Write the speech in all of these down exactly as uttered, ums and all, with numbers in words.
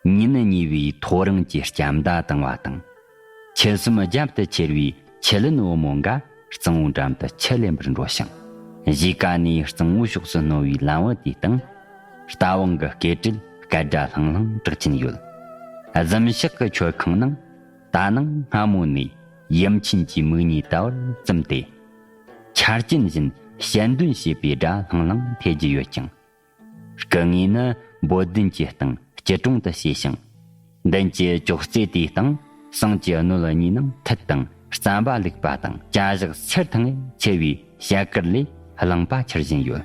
ཉིན་གཉིས་པའི་ཐོ་རངས་ཀྱི་སྐྱ་མདའ་བཏང་བ་དང་། ཁྱི་གསུམ་རྒྱབ་ཏུ་ཁྱེར་བའི་ཁྱི་ལིན་བུ་མོ་འགའ་གཙང་བོའི་འགྲམ་དུ་ཁྱི་ལེན་པར་འགྲོ་ཞིང་། གཞིས་ཀ་ནས་གཙང་བོའི་ཕྱོགས་སུ་སྣོན་པའི་ལམ་བུ་དེའི་སྟེང་། རྟ་བོང་གི་སྐེ་དྲེད་སྐད་སྒྲ་ལྷང་ལྷང་གྲགས་ཀྱིན་ཡོད། གཟིམ་ཤག་གི་མཆོད་ཁང་ནང་། ད་ནངས་སྔ་མོ་ནས་ཡུམ་ཆེན་གྱི་མིག་གཉིས་ལྟ་བར་བཙུམས་ཏེ། ཆ་རྐྱེན་བཞིན་ཞལ་འདོན་བྱེད་པའི་སྒྲ་ལྷང་ལྷང་འཐེན་གྱི་ཡོད་ཀྱང་། སྐུ་ངོས་ནི་འབོད་ལྡན་གྱི་སྟེང་སྐྱིལ་ཀྲུང་དུ་བྱས་ཤིང་། མདུན་གྱི་ཅོག་ཙེ་དེའི་སྟེང་ཟངས་ཀྱི་སྣོད་གཉིས་ནང་ཐུད་དང་རྩམ་པ་བླུགས་པ་དང་། བྱ་གཞག་ཚེར་ཐང་ཆེ་བའི་ཞལ་དཀར་ལས་རླངས་པ་འཕྱུར་བཞིན་ཡོད།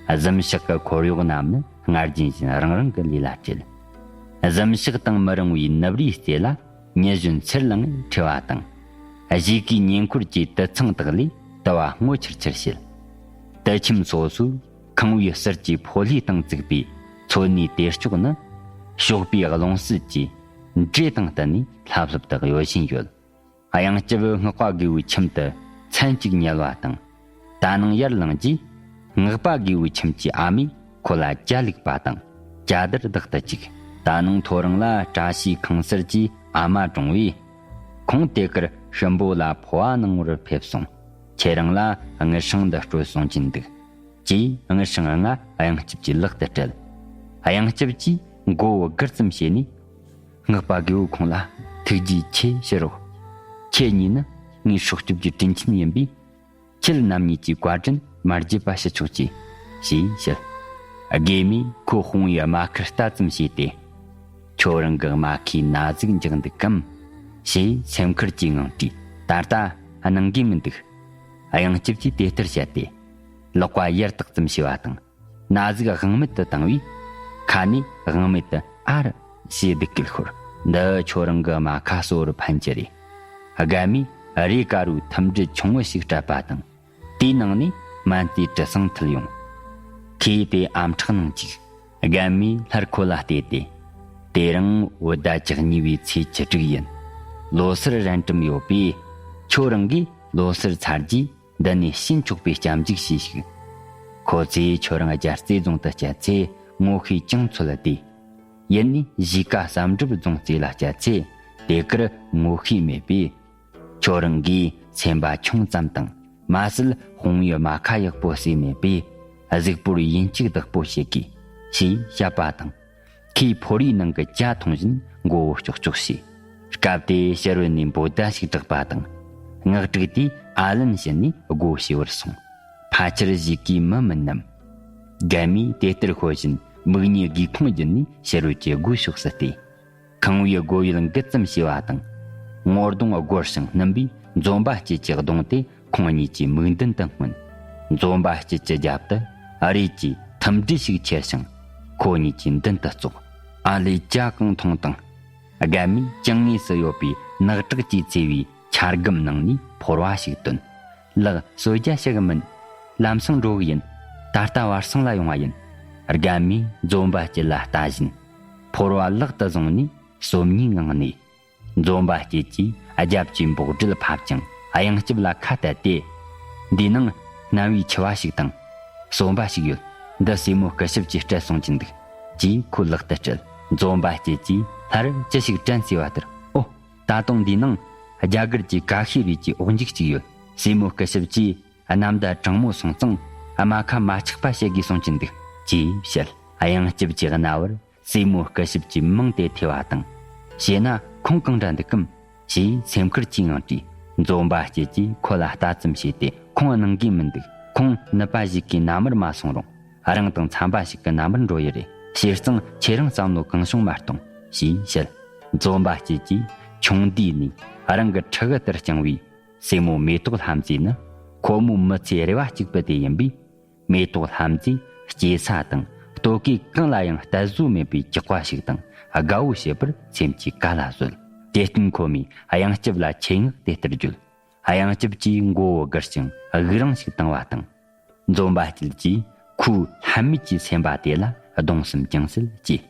གཟིམ་ཤག་གི་འཁོར་གཡོག་རྣམས་ནི་སྔར་བཞིན་བཞིན་རང་རང་གི་ལས་ལ་བྲེལ། གཟིམ་ཤག་དང་མི་རིང་བའི་ནུབ་རིའི་རྩེ་ལ་ཉི་གཞོན་ཚེར་ལངས་ཁྲི་བ་དང་། གཞིས་ཀའི་ཉེ་འཁོར་གྱི་དུད་ཚང་དག་ལས་དུ་བ་སྔོ་ཆུར་ཆུར་བྱེད། དུད་ཁྱིམ་སོ་སོའི་ཁང་བའི་ཟུར་གྱི་ཕོ་ལྷས་སྟེང་བཙུགས་པའི་མཚོ་སྣའི་དེར་ལྕོག་ནི། ཞོགས་པའི་རླུང་བསིལ་གྱིས་འབྲས་དང་བསྟུན་ནས་ལྷབ་ལྷུབ་ཏུ་གཡོ་བཞིན་ཡོད། གཡང་སྐྱབས་སྔགས་པ་དགེ་བོའི་ཁྱིམ་དུ་མཚན་གཅིག་ཉལ་བ་དང་། ད་ནངས་ཡར་ལངས་རྗེས། སྔགས་པ་དགེ་བོའི་ཁྱིམ་གྱི་ཨ་མས་ཁོ་ལ་ཇ་བླུགས་པ་དང་ཇ་དར་བདག་ཏུ་བཅུག། ད་ནངས་ཐོ་རངས་ལ་བཀྲ་ཤིས་ཁང་གསར་གྱི་ཨ་མ་གྲོངས་པས། ཁོང་དེ་གར་ཧྲིན་པོ་ལ་འཕོ་བ་གནང་བར་ཕེབས་སོང་། ཁྱེད་རང་ལ་དངུལ་སྲང་འདི་སྤྲོད་གསུང་གིན་འདུག། ཅེས་དངུལ་སྲང་ལྔ་གཡང་སྐྱབས་ཀྱི་ལག་ཏུ་སྤྲད། གཡང་སྐྱབས་ཀྱིས་མགོ་བོ་སྒུར་ཙམ་བྱས་ནས། སྔགས་པ་དགེ་བོ་ཁོང་ལ་ཐུགས་རྗེ་ཆེ་ཞུ་རོགས། ཁྱེད་གཉིས་ནི་ངའི་སྲོག་སྐྱོབ་ཀྱི་དྲིན་ཆེན་ཡིན་པས། ཁྱེད་རྣམ་གཉིས་ཀྱི་བཀའ་དྲིན་མ་བརྗེད་པ་ཞུ་ཆོག་ཅིག། ཞེས་བཤད། དགེ་མོས་ཁོ་དཔུང་བའི་རྨ་ཁར་ལྟ་ཙམ་བྱས་ཏེ། ཁྱོད་རང་གི་རྨ་ཁའི་ན་ཟུག་འཇགས་འདུག་གམ། ཞེས་སེམས་ཁུར་གྱི་ངང་དྲིས། ད་ལྟ་གནང་གི་མི་འདུག། གཡང་སྐྱབས་ཀྱིས་དེ་ལྟར་བཤད་དེ། ལག་པ་ཡར་བཏེགས་ཙམ་བྱས་པ་དང་། ན་ཟུག་དབང་མེད་དུ་བཏང་བས། ཁ་ནས་དབང་མེད་དུ་ཨ་ར་ཞེས་སྡུག་སྐད་ཤོར། འདི་ཁྱོད་རང་གི་རྨ་ཁ་གསོ་བར་ཕན་གྱི་རེད། དགའ་མོས་རས་དཀར་བོའི་ཐུམ་སྒྲིལ་ཆུང་ངུ་ཞིག་སྤྲད་པ་དང་། དེའི་ནང་ནས་སྨན་རྩིས་དྲི་བསང་འཐུལ་ཡོང་། ཁོས་དེ་ཨམ་ཕྲག་ནང་བཅུག། དགའ་མོས་སླར་ཁོ་ལ་བལྟས་ཏེ། དེ་རིང་བོད་ཟླ་བཅུ་གཉིས་པའི་ཚེས་བཅུ་དྲུག་ཡིན། ལོ་སར་རན་གྲམ་ཡོད་པས། ཁྱོད་རང་གིས་ལོ་སར་ཚར་རྗེས། འདི་ནས་ཕྱིན་ཆོག་པའི་སྐྱབས་འཇུག་ཞུས་ཤིག། ཁོ་ཚོས་ཁྱོད་རང་རྒྱལ་རྩེ་རྫོང་དུ་བསྐྱལ་ཚེ་ངོ་ཤེས་ཅུང་ཚོད་དེ། ཡུལ་ནས་གཞིས་ཀ་བསམ་གྲུབ་རྫོང་རྩེ་ལ་བསྐྱལ་ཚེ་དེ་གར་ངོ་ཤེས་མེད་པས། ཁྱོད་རང་གིས་སེམས་པ་ཆུང་ཙམ་དང་མ་ཟད་དཔུང་བའི་རྨ་ཁ་ཡག་པོ་བསྲེས་མེད་པས། གཟུགས་པོར་ཡིན་གཅིག་བདག་པོ་བྱེད་དགོས། ཞེས་བཤད་པ་དང་། ཁོས་ཕོ་རིའི་ནང་གི་ཇ་འཐུང་བཞིན་མགོ་བོ་ལྕོག་ལྕོག་བྱས། སྐབས་དེར་ཕྱི་རོལ་ནས་འབོད་སྒྲ་ཞིག་གྲགས་པ་དང་། ངག་དྲུག་དེས་ཨ་ལན་བྱིན་ནས་སྒོ་ཕྱེ་བར་སོང་། ཕལ་ཆེར་གཞིས་ཀའི་མི་མིན་ནམ། རྒན་མོས་དེ་ལྟར་ཤོད་བཞིན་མིག་གཉིས་སྒེའུ་ཁུང་བརྒྱུད་ནས་ཕྱི་རོལ་གྱི་སྒོའི་ཕྱོགས་སུ་བལྟས། ཁང་བའི་སྒོ་ཡུལ་འགུལ་ཙམ་བྱས་པ་དང་། ངོ་གདོང་སྒོར་ཞིང་སྣུམ་པས་འཛོམས་པ་སྐྱིད་ཀྱི་གདོང་དེ་ཁོང་གཉིས་ཀྱི་མིག་མདུན་དུ་མངོན། འཛོམས་པ་སྐྱིད་ཀྱི་རྒྱབ་ཏུ་ཨ་རས་ཀྱི་ཐུམ་སྒྲིལ་ཞིག་ཁྱེར་ཞིང་ཁོ་གཉིས་ཀྱི་མདུན་དུ་བཙུགས། ཨ་ལས་ཇ་གང་འཐུང་དང་། རྒན་མོས་ཅང་ངོས་སུ་ཡོད་པའི་ནག་ཁྲག་གིས་བཙོས་པའི་ཆར་སྒམ་ནང་ནས་ཕོར་བ་ཞིག་བཏོན། ལགས་སོ། རྒྱ་ཞིག་མིན། ལམ་སང་འགྲོ་གི་ཡིན། ད་ལྟ་བར་སང་ལ་ཡོང་བ་ཡིན། རྒན་མོས་འཛོམས་པ་སྐྱིད་ལ་ལྟ་བཞིན། ཕོར་བ་ལག་ཏུ་བཟུང་ནས་སོམ་ཉིའི་ངང་ནས། འཛོམས་པ་སྐྱིད་ཀྱིས་རྒྱབ་ཀྱི་འབོག་སྒྲིལ་ཕབ་ཅིང་གཡང་སྐྱབས་ལ་ཁ་གཏད་དེ། འདིའི་ནང་སྣམ་བུའི་མཆེ་བ་ཞིག་དང་། སོམ་པ་ཞིག་ཡོད། འདི་སྲས་མོ་སྐུ་ཞབས་ཀྱིས་སྤྲད་སོང་གྱིན་འདུག། ཅེས་ཁོའི་ལག་ཏུ་སྤྲད། འཛོམས་པ་སྐྱིད་ཀྱིས་སླར་ཅི་ཞིག་དྲན་ཟེར་བ་ལྟར། ཨོ། ད་དུང་འདིའི་ནང་རྒྱ་གར་གྱི་ཀ་ཤི་རུས་ཀྱི་འོག་འཇུག་ཅིག་ཡོད། སྲས་མོ་སྐུ་ཞབས་ཀྱིས་གནམ་ཟླ་དྲང་མོ་སོང་ཙང་རྨ་ཁ་མ་ཆག་པ་བྱེད་དགོས་གསུང་གྱིན་འདུག། ཅེས་བཤད། གཡང་སྐྱབས་ཀྱི་རྣ་བར་སྲས་མོ་སྐུ་ཞབས་ཀྱི་མིང་དེ་ཐོས་པ་དང་། བྱས་ན་ཁོང་གང་འདྲ་འདུག་གམ། ཞེས་སེམས་ཁུར་གྱིས་ངང་དྲིས། འཛོམས་པ་སྐྱིད་ཀྱིས་ཁོ་ལ་ལྟ་ཙམ་བྱས་ཏེ། ཁོང་གནང་གི་མི་འདུག། ཁོང་ནུབ་པ་ཞིག་གི་མནའ་མར་མ་སོང་རུང་། རང་དང་འཚམ་པ་ཞིག་གི་མནའ་མར་འགྲོ་ཡི་རེད། བྱས་ཙང་ཁྱེད་རང་བསམ་བློ་གང་བྱུང་མ་གཏོང་། ཞེས་བཤད། འཛོམས་པ་སྐྱིད་ཀྱིས་ཆུང་དུས་ནས་རང་གི་ཕྲུ་གུ་ལྟར་བསྐྱངས་པའི་སྲས་མོ་མེ་ཏོག་ལྷ་མཛེས་ནི་ཁོ་མོའི་མི་ཚེའི་རེ་བ་གཅིག་པུ་དེ་ཡིན་པས། མེ་ཏོག་ལྷ་མཛེས་སྐྱེ་ས་དང་ལྟོ་གོས་གང་ལ་ཡང་ལྟ་བཟོ་མེད་པའི་སྐྱག་པ་ཞིག་དང་དགའ་བོ་བྱེད་པར་སེམས་ཀྱི་ག་ལ་བཟོད། དེར་བརྟེན་ཁོ་མོས་གཡང་སྐྱབས་ལ་ཆེད་མངགས་དེ་ལྟར་བརྗོད། གཡང་སྐྱབས་ཀྱིས་མགོ་བོ་སྒུར་ཞིང་དབུགས་རིང་ཞིག་བཏང་བ་དང་། འཛོམས་པ་སྐྱིད་ཀྱིས་ཁོའི་ལྷད་མེད་ཀྱི་སེམས་པ་དེ་ལ་གདུང་སེམས་ཅུང་ཟད་སྐྱེས།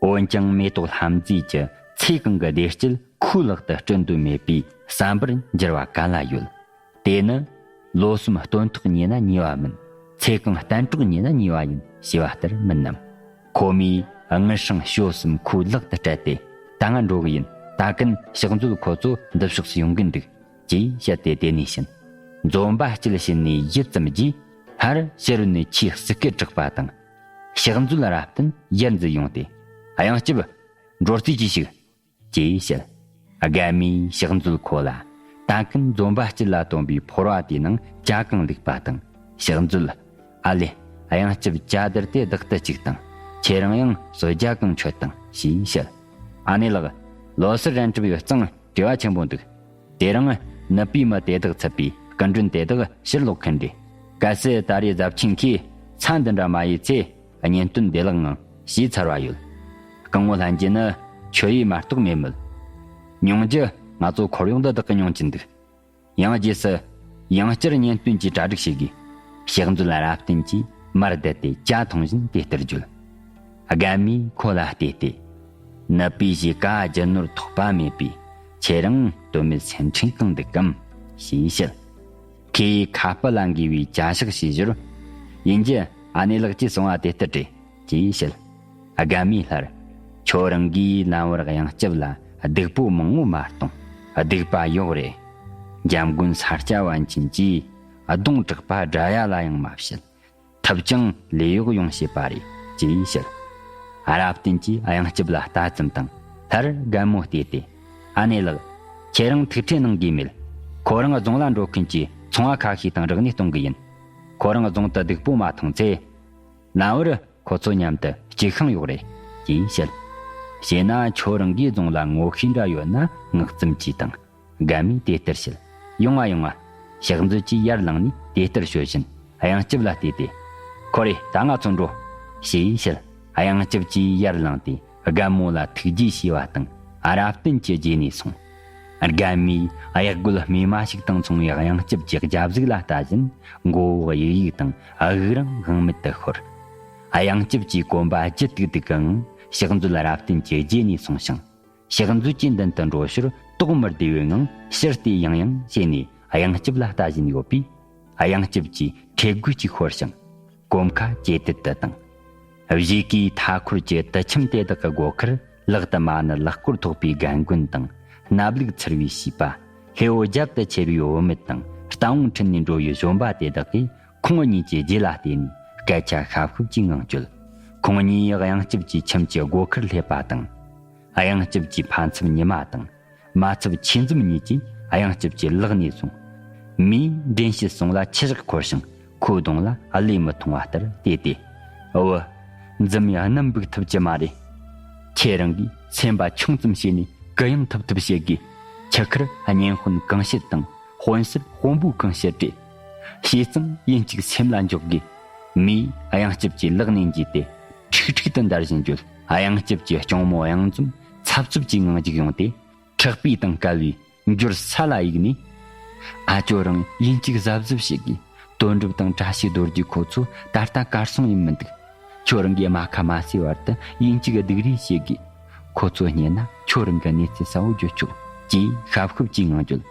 འོན་ཀྱང་མེ་ཏོག་ལྷ་མཛེས་ཀྱི་ཚེ་གང་གི་བདེ་སྐྱིད་ཁོའི་ལག་ཏུ་སྤྲོད་འདོད་མེད་པས་བསམ་པར་འགྱུར་བ་ག་ལ་ཡོད། དེ་ནི་ལོ་གསུམ་སྟོན་ཐོག་ཉེ་ན་ཉེ་བ་མིན། ཚེ་གང་གཏན་གྲོགས་ཉེ་ན་ཉེ་བ་ཡིན་ཞེས་པ་ལྟར་མིན་ནམ། ཁོ་མོས་ དངུལ་སྲང་ཞོ་གསུམ་ཁོའི་ལག་ཏུ་སྤྲད་དེ། ད་ང་འགྲོ་གི་ཡིན། ད་གིན་ཕྱག་མཛོད་ཁོ་ཚོ་འདི་ཕྱོགས་སུ་ཡོང་གི་འདུག་ཅེས་བཤད་དེ་དེ་ནས་ཕྱིན། འཛོམས་པ་སྐྱིད་ཕྱིན་ནས་ཡུད་ཙམ་རྗེས། སླར་ཕྱི་རོལ་ནས་ཆེས་ཟིལ་སྐད་གྲགས་པ་དང་། ཕྱག་མཛོད་རབ་བརྟན་ཡར་འཛུལ་ཡོང་སྟེ། ཨ་ཡང་སྐྱིད། འགྲོ་རྩིས་ཀྱིས་ཤིག་ཅེས་བཤད། དགའ་མོས་ཕྱག་མཛོད་ཁོ་ལ། ད་གིན་འཛོམས་པ་སྐྱིད་ལ་བཏོན་པའི་ཕོར་བ་དེའི་ནང་ཇ་གང་བླུགས་པ་དང་། ཕྱག་མཛོད། ཨ་ལེ། ཨ་ཡང་སྐྱིད་ཇ་དར་དེ་བདག་ཏུ་བཅུག་དང་། ཁྱེད་རང་ཡང་གསོལ་ཇ་གང་མཆོད་དང་ཞེས་བཤད། ཨ་ནེ་ལགས། ལོ་སར་རན་གྲབས་ཡོད་ཙང་བྲེལ་བ་ཆེན་པོ་འདུག་དེ་རིང་ནུབ་པའི་མི་དེ་དག་ཚུད་པའི་སྐུ་མགྲོན་དེ་དག་ཕྱིར་ལོག་མཁན་རེད། གལ་སྲིད་ད་རེས་གཟབ་ཆེན་གྱིས་ཚ་འདི་འདྲ་མ་ཡིས་ཚེ། གཉེན་སྟོན་བདེ་བླག་ངང་བྱས་ཚར་བ་ཡོད། སྐུ་ངོ་ལྷན་རྒྱས་ནི་ཆོས་ཡིས་མ་གཏོགས་མེད་མོད། ཉུང་རྒྱུ་ང་ཚོ་འཁོར་གཡོག་འདི་དག་གིས་མྱོང་གྱིན་འདུག་ཡང་རྗེས་སུ་ཡང་བསྐྱར་གཉེན་སྟོན་གྱི་གྲ་སྒྲིག་བྱེད་དགོས། ཕྱག་མཛོད་རབ་བརྟན་གྱིས་མར་བསྡད་དེ་ཇ་འཐུང་བཞིན་དེ་ལྟར་བརྗོད། དགའ་མོས་ཁོ་ལ་བལྟས་ཏེ། ནུབ་པའི་གཞིས་ཀ་རྒྱུ་ནོར་ཐོགས་པ་མེད་པས་ཁྱེད་རང་དོན་མེད་སེམས་ཁྲལ་གང་འདུག་གམ་ཞེས་བཤད། ཁོས་ཁ་སྤུ་ལ་འགོས་པའི་བྱ་གཞག་བྱས་ཞོར། ཡིན་རྒྱུ་ཨ་ནེ་ལགས་ཀྱིས་གསུང་བ་དེ་ལྟར་རེད། ཅེས་བཤད། དགའ་མོས་སླར། ཁྱོད་རང་གིས་ལམ་བར་གཡང་སྐྱབས་ལ་སྡིག་པོ་མང་བོ་མ་གཏོང་། སྡིག་པ་ཡོག་རེད། འཇམ་མགོན་ས་སྐྱ་པཎ་ཆེན་གྱིས་གདོང་དྲག་པ་དགྲ་ཡ་ལ་ཡང་མ་བཤད། ཐབས་ཀྱང་ལས་གཡོག་ཡོང་བྱེད་པ་རེད། ཅེས་བཤད། རབ་བརྟན་གྱིས་གཡང་སྐྱབས་ལ་ལྟ་ཙམ་དང་སླར་དགའ་མོ་བལྟས་ཏེ། ཨ་ནེ་ལགས། ཁྱེད་རང་ཐུགས་ཁྲལ་གནང་དགོས་མེད། ཁོ་རང་རྫོང་ལ་འགྲོ་མཁན་གྱི་ཚོང་བ་ཁ་ཤས་དང་རིག་གནས་གཏོང་གི་ཡིན། ཁོ་རང་རྫོང་དུ་སྡིག་པོ་མ་མཐོང་ཚེ། ལམ་བར་ཁོ་ཚོ་མཉམ་དུ་སྐྱིད་ཤང་ཡོག་རེད། ཅེས་བཤད། བྱས་ན་ཁྱོད་རང་གིས་རྫོང་ལ་ངོ་ཤེས་འདྲ་ཡོད་ན་ངག་ཙམ་གྱིས་དང་། དགའ་མོས་དེ་ལྟར་བཤད། ཡོང་ང་ཡོང་ང་། ཕྱག་མཛོད་ཀྱིས་ཡར་ལངས་ནས་དེ་ལྟར་ཤོད་བཞིན་གཡང་སྐྱབས་ལ་བལྟས་ཏེ། ཁོ་རེ་ད་ང་ཚོ་འགྲོ། ཞེས་བཤད། གཡང་སྐྱབས་ཀྱིས་ཡར་ལངས་ཏེ་དགའ་མོ་ལ་ཐུགས་རྗེ་ཞུས་པ་དང་རབ་བརྟན་གྱི་རྗེས་ནས་སོང་། དགའ་མོས་གཡག་རྒོད་སྨྲས་མ་ཞིག་དང་མཚུངས་པའི་གཡང་སྐྱབས་ཀྱི་རྒྱབ་གཟུགས་ལ་ལྟ་བཞིན་མགོ་བོ་གཡུག་གཡུག་དང་དབུགས་རིང་དབང་མེད་དུ་ཤོར། གཡང་སྐྱབས་ཀྱིས་གོམ་པ་ལྗིད་ཏིག་ཏིག་གི་ངང་ཕྱག་མཛོད་རབ་བརྟན་གྱི་རྗེས་ནས་སོང་ཞིང་། ཕྱག་མཛོད་ཀྱིས་མདུན་དུ་འགྲོ་ཞོར་དོགས་མི་བདེ་བའི་ངང་ཕྱིར་བལྟས་ཡང་ཡང་བྱས་ནས་གཡང་སྐྱབས་ལ་ལྟ་བཞིན་ཡོད་པས། གཡང་སྐྱབས་ཀྱིས་ཁེ་དགོད་ཅིག་ཤོར་ཞིང་། གོམ་ཁ་ཇེ་དུད་དུ་བཏང་། གཞིས་ཀའི་མཐའ་འཁོར་གྱི་དུད་ཁྱིམ་དེ་དག་གི་སྒོ་ཁར་ལག་ཏུ་མ་ཎི་ལག་སྐོར་ཐོགས་པའི་རྒན་རྒོན་དང་། སྣབས་ལུག་འཚིར་བའི་བྱིས་པ། ལྷེ་བོ་རྒྱབ་ཏུ་ཁྱེར་བའི་བུད་མེད་དང་རྟ་བོང་ཁྲིད་ནས་འགྲོ་བའི་གཞོན་པ་དེ་དག་གིས་ཁོང་གཉིས་ཀྱི་རྗེས་ལ་བལྟས་ནས་སྐད་ཆ་ཤབ་ཤུབ་ཀྱི་ངང་བརྗོད། ཁོང་གཉིས་གཡང་སྐྱབས་ཀྱི་ཁྱིམ་གྱི་སྒོ་ཁར་སླེབས་པ་དང་། གཡང་སྐྱབས་ཀྱི་ཕ་ཚབ་ཉི་མ་དང་། མ་ཚབ་ཆོས་འཛོམས་གཉིས་ཀྱིས་གཡང་སྐྱབས་ཀྱི་ལག་ནས་བཟུང་། མིས་འདྲེན་བྱེད་སོང་ལ་ཆུ་བཞག་འཁོར་ཞིང་ཁོའི་གདོང་ལ་བློས་མི་ཐོངས་པ་ལྟར་བལྟས་ཏེ། འུ། འཛུམ་ཡང་སྣུམ་འབུག་ཐུབ་ཀྱི་མ་རེད། ཁྱེད་རང་གིས་སེམས་པ་ཆུང་ཙམ་བྱས་ནས་གུ་ཡངས་ཐུབ་ཐུབ་བྱེད་དགོས། ཆུ་ཁར་གཉེན་དཔོན་གང་བྱེད་དང་དཔོན་སར་དཔོན་པོ་གང་བྱེད་རེད། བྱས་ཙང་ཡིན་གཅིག་སེམས་ལ་འཇོག་དགོས། མིས་གཡང་སྐྱབས་ཀྱི་ལག་ནས་འཇུས་ཏེ་ཁྲིག་ཁྲིག་ཏུ་འདར་བཞིན་བརྗོད། གཡང་སྐྱབས་ཀྱི་གཅུང་མོ་གཡང་འཛོམས་འཚབ་འཚུབ་ཀྱི་ངང་ཅིག་ཡོང་སྟེ། ཁྲག་པའི་དང་བསྐལ་བའི་འགྱུར་ས་ལ་གཡུགས་ནས། ཨ་ཅོ་རང་ཡིན་གཅིག་གཟབ་གཟབ་བྱེད་དགོས། དོན་གྲུབ་དང་བཀྲ་ཤིས་རྡོ་རྗེ་ཁོ་ཚོ་ད་ལྟ་གར་སོང་ཡིན་མི་འདུག་ཁྱོད་རང་གིས་རྨ་ཁ་མ་བཟས་བར་དུ་ཡིན་གཅིག་སྡུག་རུས་བྱེད་དགོས། ཁོ་ཚོ་རྙེད་ན་ཁྱོད་རང་གི་གནས་ཚུལ་གསལ་བོ་བརྗོད་ཆོག་ཅེས་ཤབ་ཤུབ་ཀྱིས་ངང་བརྗོད།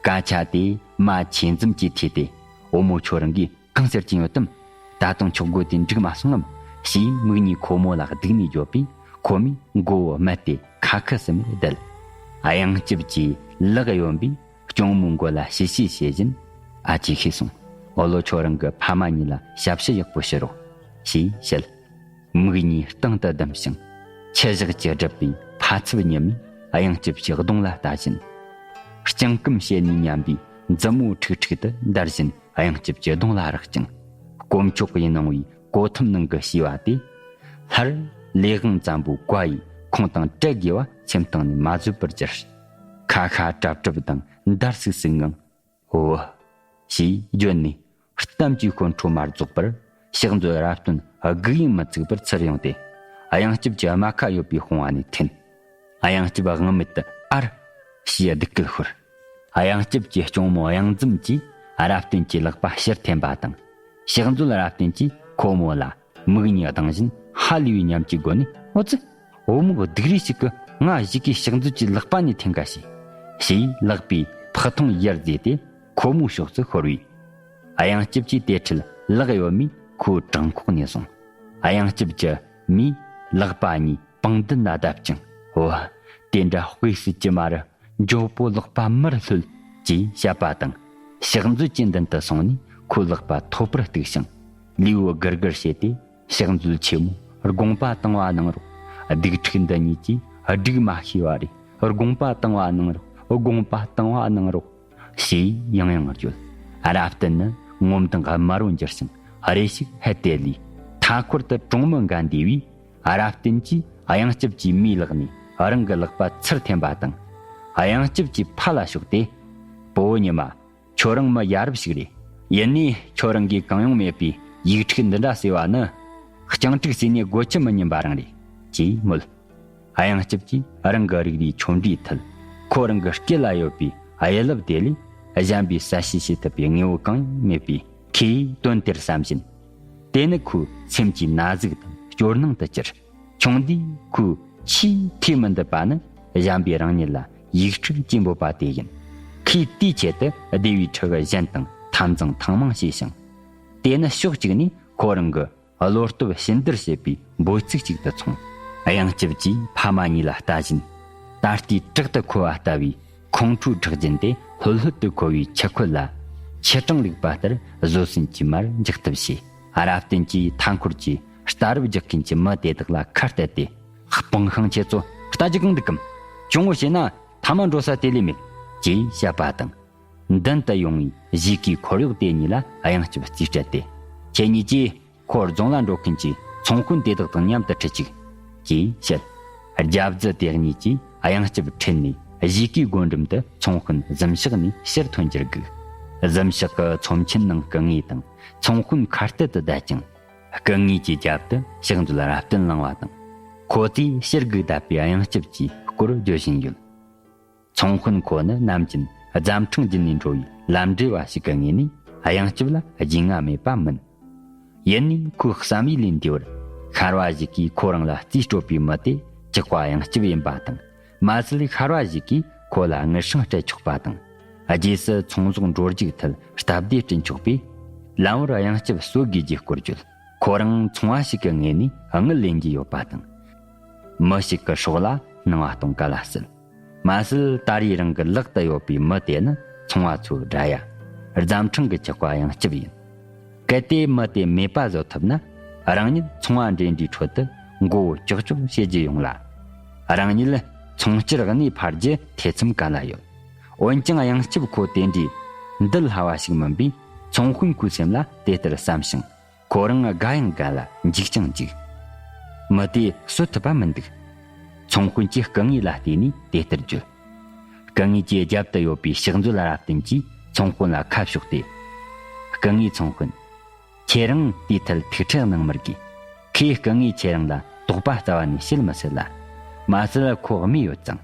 སྐད་ཆ་དེ་མ་ཆེ་འཛུམ་གྱིས་ཐོས་ཏེ། བུ་མོ་ཁྱོད་རང་གིས་གང་ཟེར་གྱིན་ཡོད་དམ། ད་དུང་ཆོག་སྒོ་དེ་འགྲིག་མ་སོང་ངམ། ཞེས་མིག་གཉིས་ཁོ་མོ་ལ་གདུག་ནས་བརྗོད་པས། ཁོ་མོས་མགོ་བོ་སྨད་དེ་ཁ་ཁུ་སིམ་མེར་བསྡད། གཡང་སྐྱབས་ཀྱིས་ལག་གཡོན་པས་གཅུང་མོའི་མགོ་ལ་ཞི་ཞི་བྱེད་བཞིན། ཨ་ཅེ་ཤེས་སོང་། འོ་ལོ་ཁྱོད་རང་གི་ཕ་མ་གཉིས་ལ་ཞབས་ཕྱི་ཡག་པོ་ཞུ་རོགས། ཞེས་བཤད། མིག་གཉིས་སྟེང་དུ་བསྡམས་ཤིང་། ཆུ་བཞག་གིས་བསྒྲིབས་པའི་ཕ་ཚབ་ཉི་མས་གཡང་སྐྱབས་ཀྱི་གདོང་ལ་ལྟ་བཞིན། སྤྱང་ཀམ་བྱས་ནས་མཉམ་པའི་མཛུབ་མོ་ཁྲིག་ཁྲིག་ཏུ་འདར་བཞིན་གཡང་སྐྱབས་ཀྱི་གདོང་ལ་རེག་ཅིང་། དཀོན་མཆོག་གིས་གནང་བའི་གོ་ཐུབ་ནང་གི་ཞེས་པ་དེ། སླར་ལས་དབང་བཙན་པོའི་བཀའ་ཡིས་ཁོང་དང་བྲལ་དགོས་པ་སེམས་གཏིང་ནས་མ་བཟོད་པར་གྱུར། ཁ་ཁ་གྲབ་གྲབ་དང་འདར་སིག་སིག་ངང་། འོ། ཞེས་བརྗོད་ནས་གཏམ་གྱི་ཤོད་འཕྲོ་མ་རྫོགས་པར་ཕྱག་མཛོད་རབ་བརྟན་སྒུག་ཡང་མི་ཚུགས་པར་ཚུར་ཡོང་སྟེ། གཡང་སྐྱབས་ཀྱི་རྨ་ཁ་ཡོད་པའི་དཔུང་བ་ནས་འཐེན། གཡང་སྐྱབས་དབང་མེད་དུ་ཨར། ཞེས་སྡུག་སྐད་ཤོར། གཡང་སྐྱབས་ཀྱི་གཅུང་མོ་གཡང་འཛོམས་ཀྱིས་རབ་བརྟན་གྱི་ལག་པ་ཕྱིར་འཐེན་པ་དང་། ཕྱག་མཛོད་རབ་བརྟན་གྱིས་ཁོ་མོ་ལ་མིག་གཉིས་གདངས་བཞིན་ཧ་ལས་པའི་ཉམས་ཀྱི་སྒོ་ནས། འོ་ཙི། བུ་མོ་སྡུག་རུས་ཤིག་གིས་ང་གཞིས་ཀའི་ཕྱག་མཛོད་ཀྱི་ལག་པ་ནས་འཐེན་ག་བྱས། ཞེས་ལག་པའི་ཕག་ཐོང་ཡར་བརྫེས་ཏེ་ཁོ་མོའི་ཕྱོགས་སུ་ཤོར་བས། གཡང་སྐྱབས་ཀྱིས་དེ་འཕྲལ་ལག་གཡོན་མས་ཁོའི་བྲང་ཁོག་ནས་བཟུང་། གཡང་སྐྱབས་ཀྱི་མིས་ ལག་པ་གཉིས་པང་མདུན་ན་བརྡབ་ཅིང་། འོ། དེ་འདྲ་དཔེ་སྲིད་ཀྱི་མ་རུ། མགྱོགས་པོ་ལག་པ་མར་ལྷོད། ཅེས་བཤད་པ་དང་། ཕྱག་མཛོད་ཀྱི་མདུན་དུ་སོང་ནས་ཁོའི་ལག་པ་ཐོད་པར་གཏུགས་ཤིང་། ལུས་པོ་སྒུར་སྒུར་བྱས་ཏེ། ཕྱག་མཛོད་ཆེན་མོ། དགོངས་པ་དང་བ་གནང་རོགས། སྡིག་ཕྲུག་འདི་གཉིས་ཀྱིས་སྒྲིག་མ་ཤེས་པ་རེད། དགོངས་པ་དང་བ་གནང་རོགས། དགོངས་པ་དང་བ་གནང་རོགས། ཞེས་ཡང་ཡང་བརྗོད། རབ་བརྟན་ནི་ངོ་མདངས་དམར་པོར་འགྱུར་ཞིང་། རེ་ཞིག་ཧད་དེ་ལུས། མཐའ་འཁོར་དུ་གྲོང་མི་འགའ་འདུས་པས། རབ་བརྟན་གྱིས་གཡང་སྐྱབས་ཀྱི་མིའི་ལག་ནས་རང་གི་ལག་པ་ཚུར་འཐེན་པ་དང་། གཡང་སྐྱབས་ཀྱི་ཕ་ལ་ཕྱོགས་ཏེ། ཕོ་བོ་ཉི་མ། ཁྱོད་རང་མི་ཡ་རབས་ཤིག་རེད། ཡིན་ནའི་ཁྱོད་རང་གིས་གང་ཡོང་མེད་པའི་ཡིག་ཕྲུག་འདི་འདྲ་ཟེར་བ་ནི། སྤྱང་ཕྲུག་ཟེར་ནས་དགོད་ཀྱི་མི་ཉན་པ་རང་རེད། ཅེས་མོལ། གཡང་སྐྱབས་ཀྱིས་རང་གི་རིགས་རུས་ཆུང་འདྲིས་ཐད། ཁོ་རང་གི་སྐེ་ལ་ཡོད་པའི་གཡུ་ལབ་དེ་ལས་གཞན་པའི་གསལ་བཤད་བྱེད་ཐུབ་པའི་དངོས་པོ་གང་ཡང་མེད་པས། ཁོས་དོན་དེར་བསམ་བཞིན། དེ་ནི་ཁོའི་སེམས་ཀྱི་ན་ཟུག་དང་སྐྱོ་སྣང་དུ་གྱུར། ཆུང་དུས་ཁོའི་ཆེས་ཐོས་མི་འདོད་པ་ནི་གཞན་པས་རང་ཉིད་ལ་ཡིག་ཕྲུག་ཅེས་འབོད་པ་དེ་ཡིན། ཁོས་དེའི་ཆེད་དུ་སྡེ་བའི་ཕྲུ་གུ་གཞན་དང་འཐབ་འཛིང་ཐེངས་མང་བྱས་ཤིང་། དེ་ནི་ཕྱོགས་གཅིག་ནས་ཁོ་རང་གི་བློ་སྟོབས་ཕྱི་འདར་བྱེད་པའི་འབོད་ཚིག་ཅིག་ཏུ་མཚུངས། གཡང་སྐྱབས་ཀྱིས་ཕ་མ་གཉིས་ལ་ལྟ་བཞིན། ད་ལྟའི་བྲག་ཏུ་འཁོལ་བ་ལྟ་བུའི་ཁོང་ཁྲོའི་ཁྲག་རྒྱུན་དེ་ལྷོད་ལྷོད་དུ་འཁོལ་བའི་ཆུ་ཁོལ་ལ། ཆུ་གྲང་ལུག་པ་ལྟར་བཟོད་བསྲན་གྱིས་མར་འཇགས་ཐབས་བྱས། རབ་བརྟན་གྱིས་མཐའ་འཁོར་གྱི་རྟ་རབ་རྒྱག་མཁན་གྱི་མི་དེ་དག་ལ་ཁ་གཏད་དེ། སྤུངས་ཤིང་ཁྱེད་ཚོ་རྟ་རྒྱག་གང་འདུག་གམ། གྱོང་བོ་བྱས་ན་ཐ་མ་འགྲོ་ས་དེ་ལས་མེད། ཅེས་བཤད་པ་དང་། མདུན་དུ་ཡོང་བའི་གཞིས་ཀའི་འཁོར་གཡོག་དེ་གཉིས་ལ་གཡང་སྐྱབས་རྩིས་སྤྲད་དེ། ཁྱེད་གཉིས་ཀྱིས་ཁོ་རྫོང་ལ་འགྲོ་མཁན་གྱི་ཚོང་དཔོན་དེ་དག་དང་མཉམ་དུ་ཁྲིད་ཅིག། ཅེས་བཤད། རྒྱབ་ཟི་དེ་གཉིས་ཀྱིས་གཡང་སྐྱབས་ཁྲིད་ནས་གཞིས་ཀའི་སྒོ་འགྲམ་དུ་ཚོང་དཔོན་གཟིམ་ཤག་ནས་ཕྱིར་ཐོན་རྒྱུར་བསྒུགས། གཟིམ་ཤག་གི་ཚོམས་ཆེན་ནང་སྐུ་ངོ་དང་ཚོང་དཔོན་ཁ་གཏད་དུ་བསྡད་ཅིང་། སྐུ་ངོ་གྱི་རྒྱབ་ཏུ་ཕྱག་མཛོད་རབ་བརྟན་ལངས་པ་དང་། ཁོ་ཚོས་ཕྱིར་སྒུག་བསྡད་པའི་གཡང་སྐྱབས་ཀྱི་སྐོར་བརྗོད་བཞིན་ཡོད། ཚོང་དཔོན་ཁོ་ནི་ནམ་རྒྱུན་རྫམ་འཕྲང་བརྒྱུད་ནས་འགྲོ་བའི་ལམ་འབྲེལ་བ་ཞིག་གི་ངོས་ནས་གཡང་སྐྱབས་ལ་རྒྱུས་མངའ་མེད་པ་མིན། ཡིན་ནའི་ཁོའི་བསམ་ཡུལ་ལས་འདས་པར། ཤར་བ་ཞིག་གིས་ཁོ་རང་ལ་རྩིས་སྤྲོད་པའི་མི་དེ་ཇག་པ་གཡང་སྐྱབས་ཡིན་པ་དང་། མ་ཟད་ཤར་བ་ཞིག་གིས་ཁོ་ལ་དངུལ་སྲང་སྤྲད་ཆོག་པ་དང་། རྗེས་སུ་ཚོང་ཟོག་འགྲོ་རྒྱུག་ཐད་སྟབས་བདེ་བསྐྲུན་ཆོག་པས། ལམ་བར་གཡང་སྐྱབས་གསོད་དགོས་རྒྱུའི་སྐོར་བརྗོད། ཁོ་རང་ཚོང་བ་ཞིག་གི་ངོས་ནས་དངུལ་ལེན་རྒྱུ་ཡོད་པ་དང་། མི་ཞིག་གི་སྲོག་ལ་སྣང་བ་གཏོང་ག་ལ་སྲིད། མ་ཟད་ད་རེས་རང་གི་ལག་ཏུ་ཡོད་པའི་མི་དེ་ནི་ཚོང་བ་ཚོའི་དགྲ་ཡ། རྫམ་འཕྲང་གི་ཇག་པ་གཡང་སྐྱབས་ཡིན། གལ་ཏེ་མི་དེ་མེད་པ་བཟོ་ཐུབ་ན། རང་ཉིད་ཚོང་བ་འབྲེལ་འདྲིས་ཁྲོད་དུ་མགོ་བོ་ཀྱོག་ཀྱོག་བྱེད་རྒྱུ་ཡོང་ལ། རང་ཉིད་ཚོང་སྤྱིར་གནས་འཕར་རྒྱུ་ཐེ་ཚོམ་ག་ལ་ཡོད། འོན་ཀྱང་གཡང་སྐྱབས་ཁོ་དེ་འདྲའི་འདུལ་སླ་བ་ཞིག་མིན་པས། ཚོང་དཔོན་ཁོའི་སེམས་ལ་དེ་ལྟར་བསམ་ཞིང་། ཁོ་རང་དགའ་ཡང་དགའ་ལ་འཇིགས་ཀྱང་འཇིགས། མི་དེ་གསོད་ཐུབ་པ་མི་འདུག། ཚོང་དཔོན་གྱིས་སྐུ་ངོ་ལ་བལྟས་ནས་དེ་ལྟར་བརྗོད། སྐུ་ངོ་གྱི་རྒྱབ་ཏུ་ཡོད་པའི་ཕྱག་མཛོད་རབ་བརྟན་གྱིས་ཚོང་དཔོན་ལ་ཁ་ཕྱོགས་ཏེ། སྐུ་ངོ་ཚོང་དཔོན། ཁྱེད་རང་དེའི་ཐད་ཐུགས་ཁྲལ་གནང་མི་དགོས། ཁོས་སྐུ་ངོས་ཁྱེད་རང་ལ་དོགས་པ་རྩ་བ་ནས་བྱེད་མི་སྲིད་ལ། མ་ཟད་ཁོ་རྨས་ཡོད་ཙང་།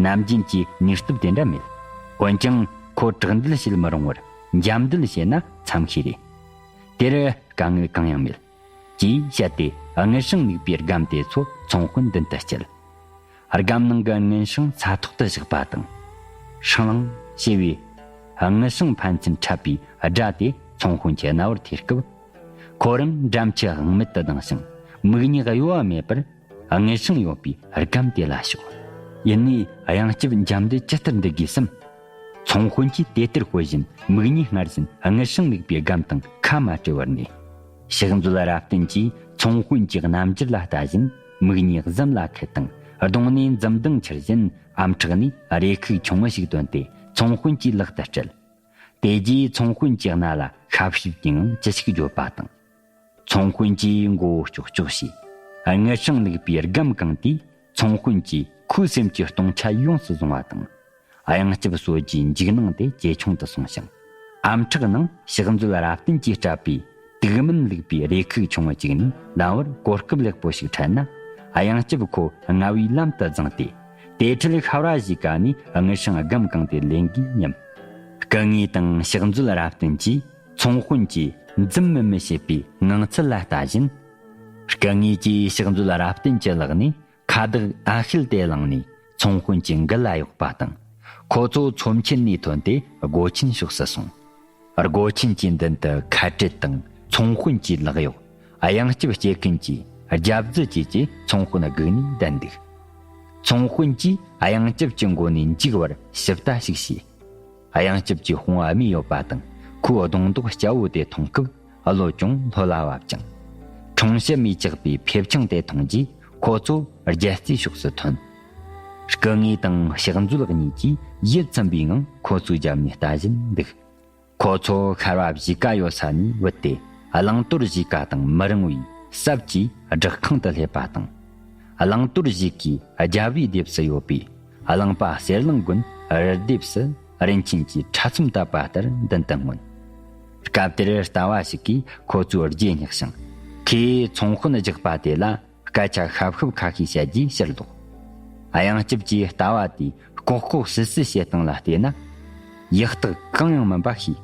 ནམ་རྒྱུན་གྱི་ནུས་སྟོབས་དེ་འདྲ་མེད། འོན་ཀྱང་ཁོ་དྲག་འདུལ་བྱེད་མི་རུང་བར་འཇམ་འདུལ་བྱས་ན་འཚམ་ཤེས་རེད། དེར་དཀའ་ངལ་གང་ཡང་མེད། ཅེས་བཤད་དེ་དངུལ་སྲང་ལུག་པའི་སྒམ་དེ་ཚོ་ཚོང་དཔོན་མདུན་དུ་བསྐྱལ། སྒམ་ནང་གི་དངུལ་སྲང་ས་ཐོག་ཏུ་བཞག་པ་དང་། ཧྲང་ལང་ཞེས་པའི་དངུལ་སྲང་ཕན་ཚུན་འཕྲད་པའི་སྒྲ་དེ་ཚོང་དཔོན་གྱི་རྣ་བར་ཐོས་སྐབས། ཁོ་རང་འགྲམ་ཆུ་དབང་མེད་དུ་ལྡང་ཞིང་མིག་གཉིས་གཡོ་བ་མེད་པར། དངུལ་སྲང་ཡོད་པའི་སྒམ་དེ་ལ་ཕྱོགས། ཡིན་ནའི་གཡང་སྐྱབས་འཇམ་འདི་ཇི་ལྟར་འདུལ་དགོས་སམ། ཚོང་དཔོན་གྱིས་དེ་ལྟར་དཔོད་བཞིན་མིག་གཉིས་སྔར་བཞིན་དངུལ་སྲང་ལུག་པའི་སྒམ་དང་ཁ་མ་བྲལ་བར་གནས། ཕྱག་མཛོད་རབ་བརྟན་གྱིས་ཚོང་དཔོན་གྱི་རྣམ་འགྱུར་ལ་ལྟ་བཞིན་མིག་གཉིས་གཟིམ་ལ་ཁད་དང་གདོང་ནས་འཛུམ་མདངས་འཁྱེར་བཞིན་ཨམ་ཕྲག་ནས་རེ་ཁུག་ཆུང་ངུ་ཞིག་བཏོན་ཏེ་ཚོང་དཔོན་གྱི་ལག་ཏུ་སྤྲད། དེ་རྗེས་ཚོང་དཔོན་གྱི་སྣ་ལ་ཤབ་ཤུབ་ཀྱིས་ཅི་ཞིག་བརྗོད་པ་དང་། ཚོང་དཔོན་གྱིས་མགོ་བོ་ཀྱོག་ཀྱོག་བྱས། དངུལ་སྲང་ལུག་པའི་སྒམ་བཀང་དུས་ཚོང་དཔོན་གྱིས་ཁོའི་སེམས་ཀྱི་སྟོང་ཆ་ཡོངས་སུ་བཟུང་བ་དང་། གཡང་སྐྱབས་གསོད་རྒྱུའི་འཇིགས་སྣང་དེ་ཇེ་ཆུང་དུ་སོང་ཞིང་། ཨམ་ཕྲག་ནང་ཕྱག་མཛོད་རབ་བརྟན་གྱིས་སྤྲད་པའི་དུག་སྨན་ལུག་པའི་རེ་ཁུག་ཆུང་ངུ་གཅིག་ནས་ལམ་བར་གོ་སྐབས་ལེགས་པོ་ཞིག་འཕྲད་ན། གཡང་སྐྱབས་ཁོ་སྔ་བའི་ལམ་དུ་བརྫངས་ཏེ། དེ་འཕྲལ་ཤ་བ་གཞིས་ཀ་ནས་དངུལ་སྲང་སྒམ་བཀང་སྟེ་ལེན་དགོས་སྙམ། སྐུ་ངོ་དང་ཕྱག་མཛོད་རབ་བརྟན་གྱིས་ཚོང་དཔོན་གྱིས་འཛུམ་མི་མི་བྱེད་པའི་ངང་ཚུལ་ལ་ལྟ་བཞིན། སྐུ་ངོ་གྱིས་ཕྱག་མཛོད་རབ་བརྟན་གྱི་ལག་ནས་ཁ་བཏགས་ཨ་ཤེལ་དེ་བླངས་ནས་ཚོང་དཔོན་གྱི་མགུལ་ལ་གཡོགས་པ་དང་། ཁོ་ཚོ་ཚོམས་ཆེན་ནས་ཐོན་ཏེ་སྒོ་ཆེན་ཕྱོགས་སུ་སོང་། སྒོ་ཆེན་གྱི་མདུན་དུ་ཁ་བྲལ་དང་ཚོང་དཔོན་གྱི་ལག་གཡོགས། གཡང་སྐྱབས་སྐྱེལ་མཁན་གྱིས་ རྒྱབ་རྫི་བཅས་ཀྱིས་ཚོང་དཔོན་སྒུག་ནས་བསྡད་འདུག་ཚོང་དཔོན་གྱིས་གཡང་སྐྱབས་ཀྱི་མགོ་ནས་འཇུག་བར་ཞིབ་ལྟ་ཞིག་བྱས། གཡང་སྐྱབས་ཀྱི་དཔུང་བ་རྨས་ཡོད་པ་དང་ཁོའི་གདོང་མདོག་སྐྱ་བོ་དེ་མཐོང་སྐབས་བློ་ཅུང་ལྷོད་ལ་བབ་ཅིང་། ཁྲུང་ཞི་མས་བཅག་པའི་ཕེབས་ཆང་དེ་འཐུང་རྗེས་ཁོ་ཚོ་རྒྱལ་རྩེའི་ཕྱོགས་སུ་ཐོན། སྐུ་ངོ་དང་ཕྱག་མཛོད་གཉིས་ཀྱིས་ཡིད་ཚིམ་པའི་ངང་ཁོ་ཚོའི་རྒྱབ་ནས་ལྟ་བཞིན་འདུག་ཁོ་ཚོ་ཤར་བ་བཞི་ཀ་ཡོད་ས་ནས་བུད་དེ་གླང་དོར་བཞི་ཀ་དང་མི་རིང་བའི་སྲབ་ཀྱི་བྲག་ཁང་དུ་སླེབས་པ་དང་། གླང་དོར་བཞི་ཀའི་རྒྱབ་བའི་ལྡེབས་སུ་ཡོད་པའི་གླང་པ་གསེར་གླིང་དགོན་རི་ལྡེབས་སུ་རིན་ཆེན་གྱི་ཁྲ་ཚོམ་བཏབ་པ་ལྟར་མདུན་དུ་མངོན། སྐབས་དེར་ལྟ་བ་ཞིག་གིས་ཁོ་ཚོའི་རྗེས་བསྙེགས་ཤིང་། ཁོས་ཚོང་དཔོན་རྒྱག་པ་དེ་ལ་སྐད་ཆ་ཤབ་ཤུབ་ཁ་ཤས་བཤད་རྗེས་ཕྱིར་ལོག་གཡང་སྐྱབས་ཀྱིས་ལྟ་བ་དེས་ལྐོག་ལྐོག་སིལ་སིལ་བྱེད་སྟངས་ལ་བལྟས་ན། ཡག་རྟགས་གང་ཡང་མིན་པ་ཤེས།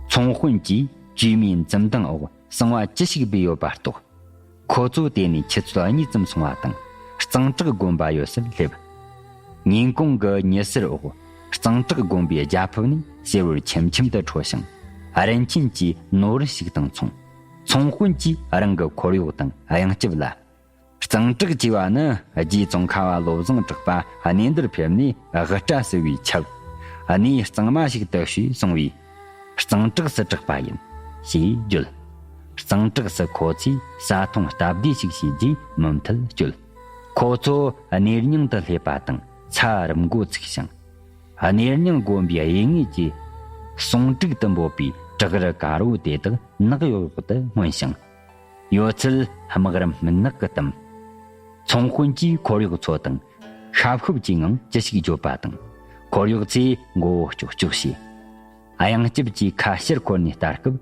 ཚོང་དཔོན་གྱིས་བཅོས་མའི་འཛུམ་མདངས་འོག་གསང་བ་ཅི་ཞིག་སྦས་ཡོད་པ་རྟོགས། ཁོ་ཚོ་དེ་ནས་ཆུ་ཚོད་གཉིས་ཙམ་སོང་བ་དང་གཙང་བྲག་དགོན་པ་ཡོད་སར་སླེབས། ཉིན་གུང་གི་ཉི་ཟེར་འོག་གཙང་བྲག་དགོན་པའི་རྒྱ་ཕིབས་ནས་སེར་བོར་ཆེམ་ཆེམ་དུ་འཕྲོ་ཞིང་། རིན་ཆེན་གྱི་ནོར་ཞིག་དང་མཚུངས། ཚོང་དཔོན་གྱིས་རང་གི་ཁོར་ཡུག་དང་གཡང་སྐྱབས་ལ། གཙང་བྲག་ཅེས་པ་ནི་རྗེ་ཙོང་ཁ་བ་བློ་བཟང་གྲགས་པ་གནས་འདིར་ཕེབས་ནས་དབུ་སྐྲ་བསིལ་བའི་ཆབ། གནས་གཙང་མ་ཞིག་ཏུ་བྱོས་གསུང་བས། གཙང་བྲག་སུ་གྲགས་པ་ཡིན། ཞེས་བརྗོད། གཙང་བྲག་སུ་ཁོ་ཚོས་ས་མཐོང་སྟབས་བདེ་ཞིག་བྱས་རྗེས་མུ་མཐུད་བསྐྱོད། ཁོ་ཚོ་གནས་རྙིང་དུ་སླེབས་པ་དང་ཚ་རུབ་མགོ་ཚུགས་ཤིང་། གནས་རྙིང་དགོན་པའི་དབྱེ་ངེས་ཀྱི་གསུང་དྲུག་ཏུ་འབོད་པའི་བྲག་རི་དཀར་བོ་དེ་དག་ནག་ཡོག་ཡོག་ཏུ་མངོན་ཞིང་། ཡོད་ཚད་དམག་རམ་ནག་གིས་གཏུམས། ཚོང་དཔོན་གྱིས་ཁོར་ཡུག་ཚོ་དང་ཤབ་ཤུབ་ཀྱི་ངང་ཅི་ཞིག་བརྗོད་པ་དང་། ཁོར་ཡུག་ཚོས་མགོ་བོ་ལྕོག་ལྕོག་བྱས། གཡང་སྐྱབས་ཀྱིས་ཁ་ཕྱིར་འཁོར་ནས་ལྟ་སྐབས་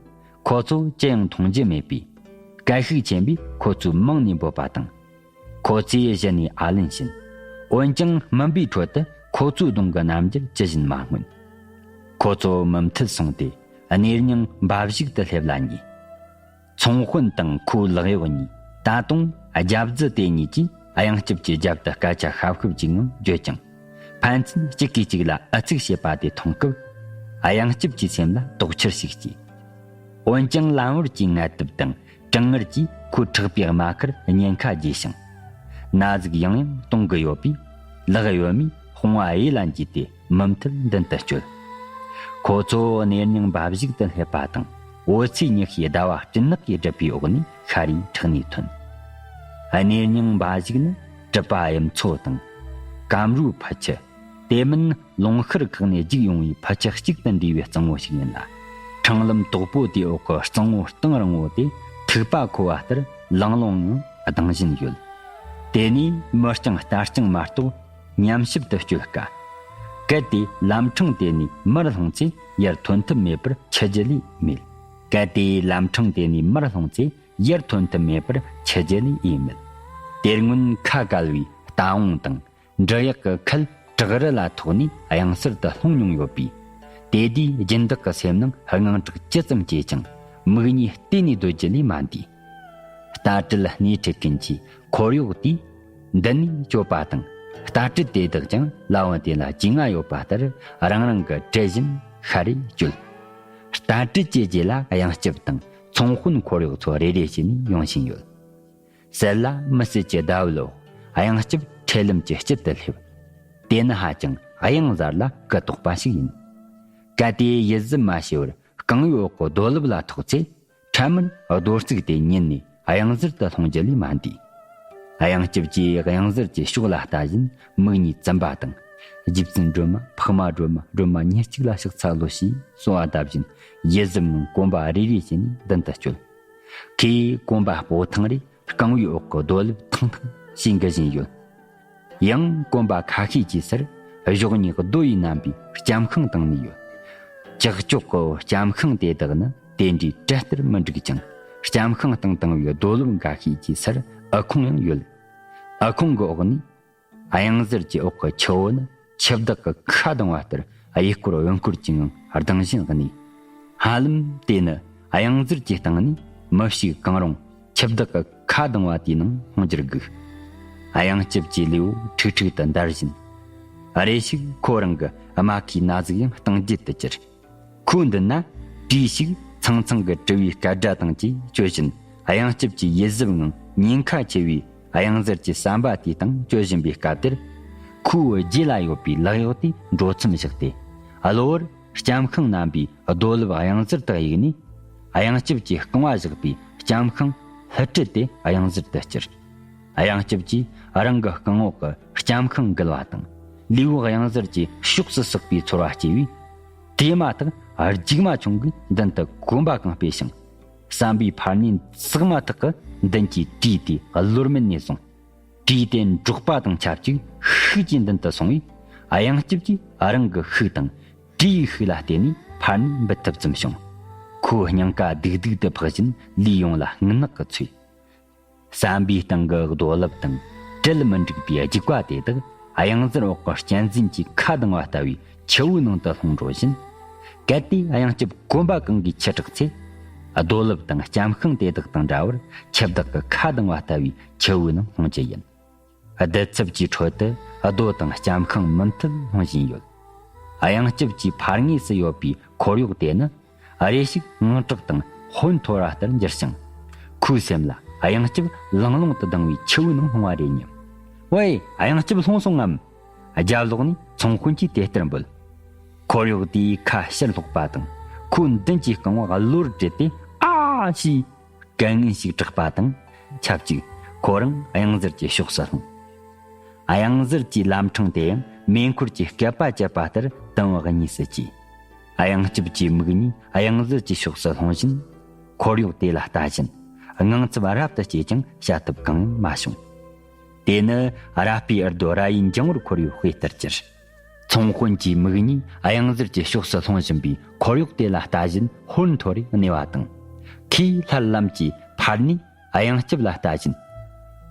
ཁོ་ཚོ་ཅི་ཡང་མཐོང་རྒྱུ་མེད་པས། སྐད་ཤུགས་ཆེན་པོས་ཁོ་ཚོའི་མིང་ནས་འབོད་པ་དང་། ཁོ་ཚོས་གཞི་ནས་ཨ་ལན་བྱིན། འོན་ཀྱང་མུན་པའི་ཁྲོད་དུ་ཁོ་ཚོའི་གདོང་གི་རྣམ་འགྱུར་ཇི་བཞིན་མ་མངོན། ཁོ་ཚོ་མུ་མཐུད་སོང་སྟེ་གནས་རྙིང་འབའ་ཞིག་ཏུ་སླེབས་ལ་ཉེ། ཚོང་དཔོན་དང་ཁོའི་ལག་གཡོག་གཉིས་ད་དུང་རྒྱབ་རྫི་དེ་གཉིས་ཀྱིས་གཡང་སྐྱབས་ཀྱི་རྒྱབ་ཏུ་སྐད་ཆ་ཤབ་ཤུབ་ཅིག་ངང་བརྗོད་ཀྱང་། ཕན་ཚུན་གཅིག་གིས་གཅིག་ལ་ཨ་ཙིག་བྱེད་པ་དེ་མཐོང་སྐབས། གཡང་སྐྱབས་ཀྱི་སེམས་ལ་དོགས་འཆར་ཞིག་སྐྱེས། འོན་ཀྱང་ལམ་བར་གྱི་ངལ་དུབ་དང་གྲང་ངར་གྱིས་ཁོའི་ཕྲག་པའི་རྨ་ཁར་ཉེན་ཁ་རྒྱས་ཤིང་། ན་ཟུག་ཡང་ཡང་གཏོང་གི་ཡོད་པས། ལག་གཡོན་མས་དཔུང་བ་གཡས་ལ་འཇུས་ཏེ་མུ་མཐུད་མདུན་དུ་བསྐྱོད། ཁོ་ཚོ་གནས་རྙིང་འབའ་ཞིག་ཏུ་སླེབས་པ་དང་། འོད་ཟེར་ཉི་ཤུའི་ཟླ་བ་སྤྲིན་ནག་གིས་བསྒྲིབས་པའི་འོག་ནས་ཤར་རིའི་ཕྲག་ནས་ཐོན། གནས་རྙིང་འབའ་ཞིག་ནི་གྲུབ་པ་གཡུ་མཚོ་དང་། ཀམ་རུའི་ཕུ་ཆུ། དེ་མིན་ལུང་ཤུར་ཁག་ནས་རྒྱུག་ཡོང་བའི་ཕུ་ཆུ་གཅིག་ཏུ་འདྲེས་པའི་གཙང་བོ་ཞིག་ཡིན་ལ། འཕྲང་ལམ་དོག་པོ་དེའི་འོག་གི་གཙང་བོ་གཏིང་རིང་བོ་དེ་ཐིགས་པ་ཁོ་བ་ལྟར་ལང་ལོང་ངང་ལྡང་བཞིན་ཡོད། དེ་ནས་མི་རྐྱང་རྟ་རྐྱང་མ་གཏོགས་ཉམས་ཞིབ་ཏུ་སྤྱོད་དཀའ། གལ་ཏེ་ལམ་འཕྲང་དེ་ནས་མར་ལྷུང་ཚེ་ཡར་ཐོན་ཐབས་མེད་པར་འཆི་རྒྱུ་ལས་མེད། གལ་ཏེ་ལམ་འཕྲང་དེ་ནས་མར་ལྷུང་ཚེ་ཡར་ཐོན་ཐབས་མེད་པར་འཆི་རྒྱུ་ལས་འོས་མེད། དེ་སྔོན་ཁ་བཀལ་བའི་རྟ་བོང་དང་། འབྲི་གཡག་གི་ཁལ་བྲག་རི་ལ་ཐོགས་ནས་གཡང་སར་དུ་ལྷུང་མྱོང་ཡོད་པས། དེ་དུས་སྦྱིན་བདག་གི་སེམས་ནང་དངངས་སྐྲག་ཅི་ཙམ་སྐྱེས་ཀྱང་མིག་གཉིས་གཏད་ནས་སྡོད་རྒྱུ་ལས་མ་འདས། རྟ་དྲེལ་སྣེ་ཁྲིད་མཁན་གྱིས་ཁོར་ཡུག་དེས་མདུན་ནས་བསྐྱོད་པ་དང་། རྟ་དྲེལ་དེ་དག་ཀྱང་ལ་བ་དེ་ལ་རྒྱུས་མངའ་ཡོད་པ་ལྟར་རང་རང་གི་དྲེལ་བཞིན་ཤར་རེ་བསྐྱོད། རྟ་དྲེལ་གྱི་རྗེས་ལ་གཡང་སྐྱབས་དང་ཚོང་དཔོན་ཁོར་ཡུག་ཚོ་རེ་རེ་བྱས་ནས་ཡོང་བཞིན་ཡོད། གསེར་ལ་མི་གསེར་གྱི་ཟླ་འོད་འོག་གཡང་སྐྱབས་འཕྲལ་ལམ་གྱི་དཀྱིལ་དུ་སླེབས། དེ་ནི་ཧ་ཅང་གཡང་གཟར་ལ་གུ་དོག་པ་ཞིག་ཡིན། གལ་ཏེ་ཡིད་གཟུབ་མ་བྱས་པར་རྐང་བའི་འོག་གི་རྡོ་ལེབ་ལ་ཐོགས་ཚེ། འཕྲལ་མར་རྡོ་རྩིག་དེ་ཉིལ་ནས་གཡང་གཟར་དུ་ལྷུང་རྒྱུ་ལས་མ་འདས། གཡང་སྐྱབས་ཀྱིས་གཡང་གཟར་གྱི་ཕྱོགས་ལ་ལྟ་བཞིན་མིག་གཉིས་བཙུམ་པ་དང་། རྗེ་བཙུན་སྒྲོལ་མ་འཕགས་མ་སྒྲོལ་མ་སྒྲོལ་མ་ཉེར་གཅིག་ལ་ཕྱག་འཚལ་ལོ་ཞེས་གསོལ་བ་བཏབ་བཞིན་ཡིད་གཟུབ་ངང་གོམ་པ་རེ་རེ་བྱས་ནས་མདུན་དུ་བསྐྱོད། ཁོས་གོམ་པ་སྤོ་ཐེངས་རེ་རྐང་བའི་འོག་གི་རྡོ་ལེབ་ཐང་ཐང་ཞེས་འགུལ་བཞིན་ཡོད། ཡང་གོམ་པ་ཁ་ཤས་ཀྱི་སར་གཞོགས་གཉིས་རྡོ་ཡིས་མནན་པའི་ལྕམ་ཤིང་བཏིང་ནས་ཡོད། ཀྱག་ཀྱོག་གི་ལྕམ་ཤིང་དེ་དག་ནི་དེ་འདྲའི་གྲལ་ལྟར་མི་འགྲིག་ཅིང་། ལྕམ་ཤིང་བཏིང་བཏང་བའི་རྡོ་ལེབ་འགའ་ཤས་ཀྱི་སར་ཨུ་ཁུང་ཡང་ཡོད། ཨུ་ཁུང་གི་འོག་ནས། གཡང་གཟར་གྱི་འོག་གི་ཆུ་བོ་ནི་ཆུ་བདག་གི་ཁ་གདང་བ་ལྟར་གཡས་སྐོར་གཡོན་སྐོར་གྱི་ངང་ལྡང་བཞིན་གནས། ཧ་ལམ་དེ་ནི་གཡང་གཟར་གྱི་སྟེང་ནས་མི་ཞིག་གང་རུང་ཆུ་བདག་གི་ཁ་གདང་བ་དེའི་ནང་ལྷུང་རྒྱུར་སྒུག་གཡང་སྐྱབས་ཀྱི་ལུས་པོ་ཁྲིག་ཁྲིག་ཏུ་འདར་བཞིན། རེ་ཞིག་ཁོ་རང་གི་རྨ་ཁའི་ན་ཟུག་ཡང་གཏིང་བརྗེད་དུ་གྱུར། ཁོའི་མདུན་ན་བྲིས་ཤིག་ཚང་ཚང་གི་དྲི་བའི་སྐད་སྒྲ་དང་བཅས་བརྗོད་བཞིན་གཡང་སྐྱབས་ཀྱི་ཡིད་གཟབ་ངང་ ཉེན་ཁ་ཆེ་བའི་གཡང་གཟར་གྱི་ཟམ་པ་དེའི་སྟེང་བསྐྱོད་བཞིན་པའི་སྐབས་དེར། ཁོའི་རྗེས་ལ་ཡོད་པའི་ལག་གཡོག་དེས་འགྲོ་མཚམས་བཞག་སྟེ། གློ་བུར་ལྕམ་ཤིང་བསྣམས་པའི་རྡོ་ལེབ་གཡང་གཟར་དག་གཡུགས་ནས། གཡང་སྐྱབས་ཀྱི་རྐང་བ་བཞག་པའི་ལྕམ་ཤིང་ལྷུ་སྤྲུལ་དེ་གཡང་གཟར་དུ་བསྐྱུར། གཡང་སྐྱབས་ཀྱིས་རང་གི་རྐང་འོག་གི་ལྕམ་ཤིང་འགུལ་བ་དང་། ལུས་པོ་གཡང་གཟར་གྱི་ཕྱོགས་སུ་ཟགས་པའི་ཚོར་བ་སྐྱེས་པས། དེ་མ་ཐག་རྒྱུག་མ་ཆུང་གིས་མདུན་དུ་གོམ་པ་གང་སྤོས་ཤིང་། ཟམ་པའི་ཕར་ནས་ཟགས་མ་ཐག་གི་མདུན་གྱི་གྲུས་དེ་གློར་མིད་ནས་བཟུང་། གྲུས་དེ་འབྲོག་པ་དང་ཆབས་ཅིག་ཤུགས་ཀྱིས་མདུན་དུ་སོང་བས། གཡང་སྐྱབས་ཀྱིས་རང་གི་ཤུགས་དང་གྲུས་ཡི་ཤུགས་ལ་བརྟེན་ནས་ཕར་ནས་འབུད་ཐུབ་ཙམ་བྱུང་། ཁོའི་སྙིང་ག་སྡུག་སྡུག་ཏུ་འཕགས་བཞིན་ལུས་ཡོངས་ལ་ཧུག་ནག་གིས་ཚོས། ཟམ་པའི་སྟེང་གི་རྡོ་ལེབ་དང་གྲལ་མི་འགྲིག་པའི་རྒྱུག་པ་དེ་དག་གཡང་གཟར་འོག་གི་གཅན་གཟན་གྱིས་ཁ་གདངས་པ་ལྟ་བུའི་ཆུ་བོའི་ནང་དུ་ལྷུང་འགྲོ་བཞིན། གལ་ཏེ་གཡང་སྐྱབས་གོམ་པ་གང་གིས་ཆུ་དྲགས་ཚེ། རྡོ་ལེབ་དང་ལྕམ་ཤིང་དེ་དག་དང་འདྲ་བར་ཆུ་བདག་གིས་ཁ་གདངས་པ་ལྟ་བུའི་ཆུ་བོའི་ནང་ལྷུང་རྒྱུ་ཡིན། རྡུལ་འཚུབ་ཀྱི་ཁྲོད་དུ་རྡོ་དང་ལྕམ་ཤིང་མུ་མཐུད་ལྷུང་བཞིན་ཡོད། གཡང་སྐྱབས་ཀྱི་ཕར་ངོས་སུ་ཡོད་པའི་འཁོར་གཡོག་དེ་ནི་རེ་ཞིག་དངངས་སྐྲག་དང་ཧོན་འཐོར་བ་ལྟར་འགྱུར་ཞིང་། ཁོའི་སེམས་ལ་གཡང་སྐྱབས་ལང་ལོང་དུ་ལྡང་བའི་ཆུ་བོའི་ནང་ལྷུང་བ་རེ་སྙམ། ཝེ། གཡང་སྐྱབས་ལྷུང་སོང་ངམ། རྒྱབ་ལོགས་ནས་ཚོང་དཔོན་གྱིས་དེ་ལྟར་འབོད། འཁོར་གཡོག་དེས་ཁ་ཕྱིར་སློག་པ་དང་ཁོའི་མདུན་གྱི་རྐང་བ་གློར་བསྒྲིལ་ཏེ། ཨ་ཞེས་སྐད་ངན་ཞིག་གྲགས་པ་དང་ཆབས་ཅིག་ཁོ་རང་གཡང་གཟར་གྱི་ཕྱོགས་སུ་ལྷུང་། གཡང་གཟར་གྱི་ལམ་འཕྲང་དེ་ཡང་མེ་འཁོར་གྱི་སྐེད་པ་བཅད་པ་ལྟར་དུམ་བུ་གཉིས་སུ་གྱེས། གཡང་སྐྱབས་ཀྱི་མིག་གཉིས་གཡང་གཟར་གྱི་ཕྱོགས་སུ་ལྷུང་བཞིན། འཁོར་གཡོག་དེ་ལ་ལྟ་བཞིན་དངངས་འཚབ་རབ་ཏུ་སྐྱེས་ཀྱང་བྱ་ཐབས་གང་ཡང་མ་བྱུང་། དེ་ནི་ར་སྤུའི་འུར་རྡོ་ར་ཡི་འགྱིང་བུར་འཁོར་བའི་དཔེ་ལྟར་གྱུར། ཚོང་དཔོན་གྱི་མིག་གཉིས་གཡང་གཟར་གྱི་ཕྱོགས་སུ་ལྷུང་བཞིན་པའི་འཁོར་གཡོག་དེ་ལ་ལྟ་བཞིན་ཧོན་འཐོར་རེ་གནས་པ་དང་། ཁོས་སླར་ལམ་གྱི་ཕར་ནས་གཡང་སྐྱབས་ལ་ལྟ་བཞིན།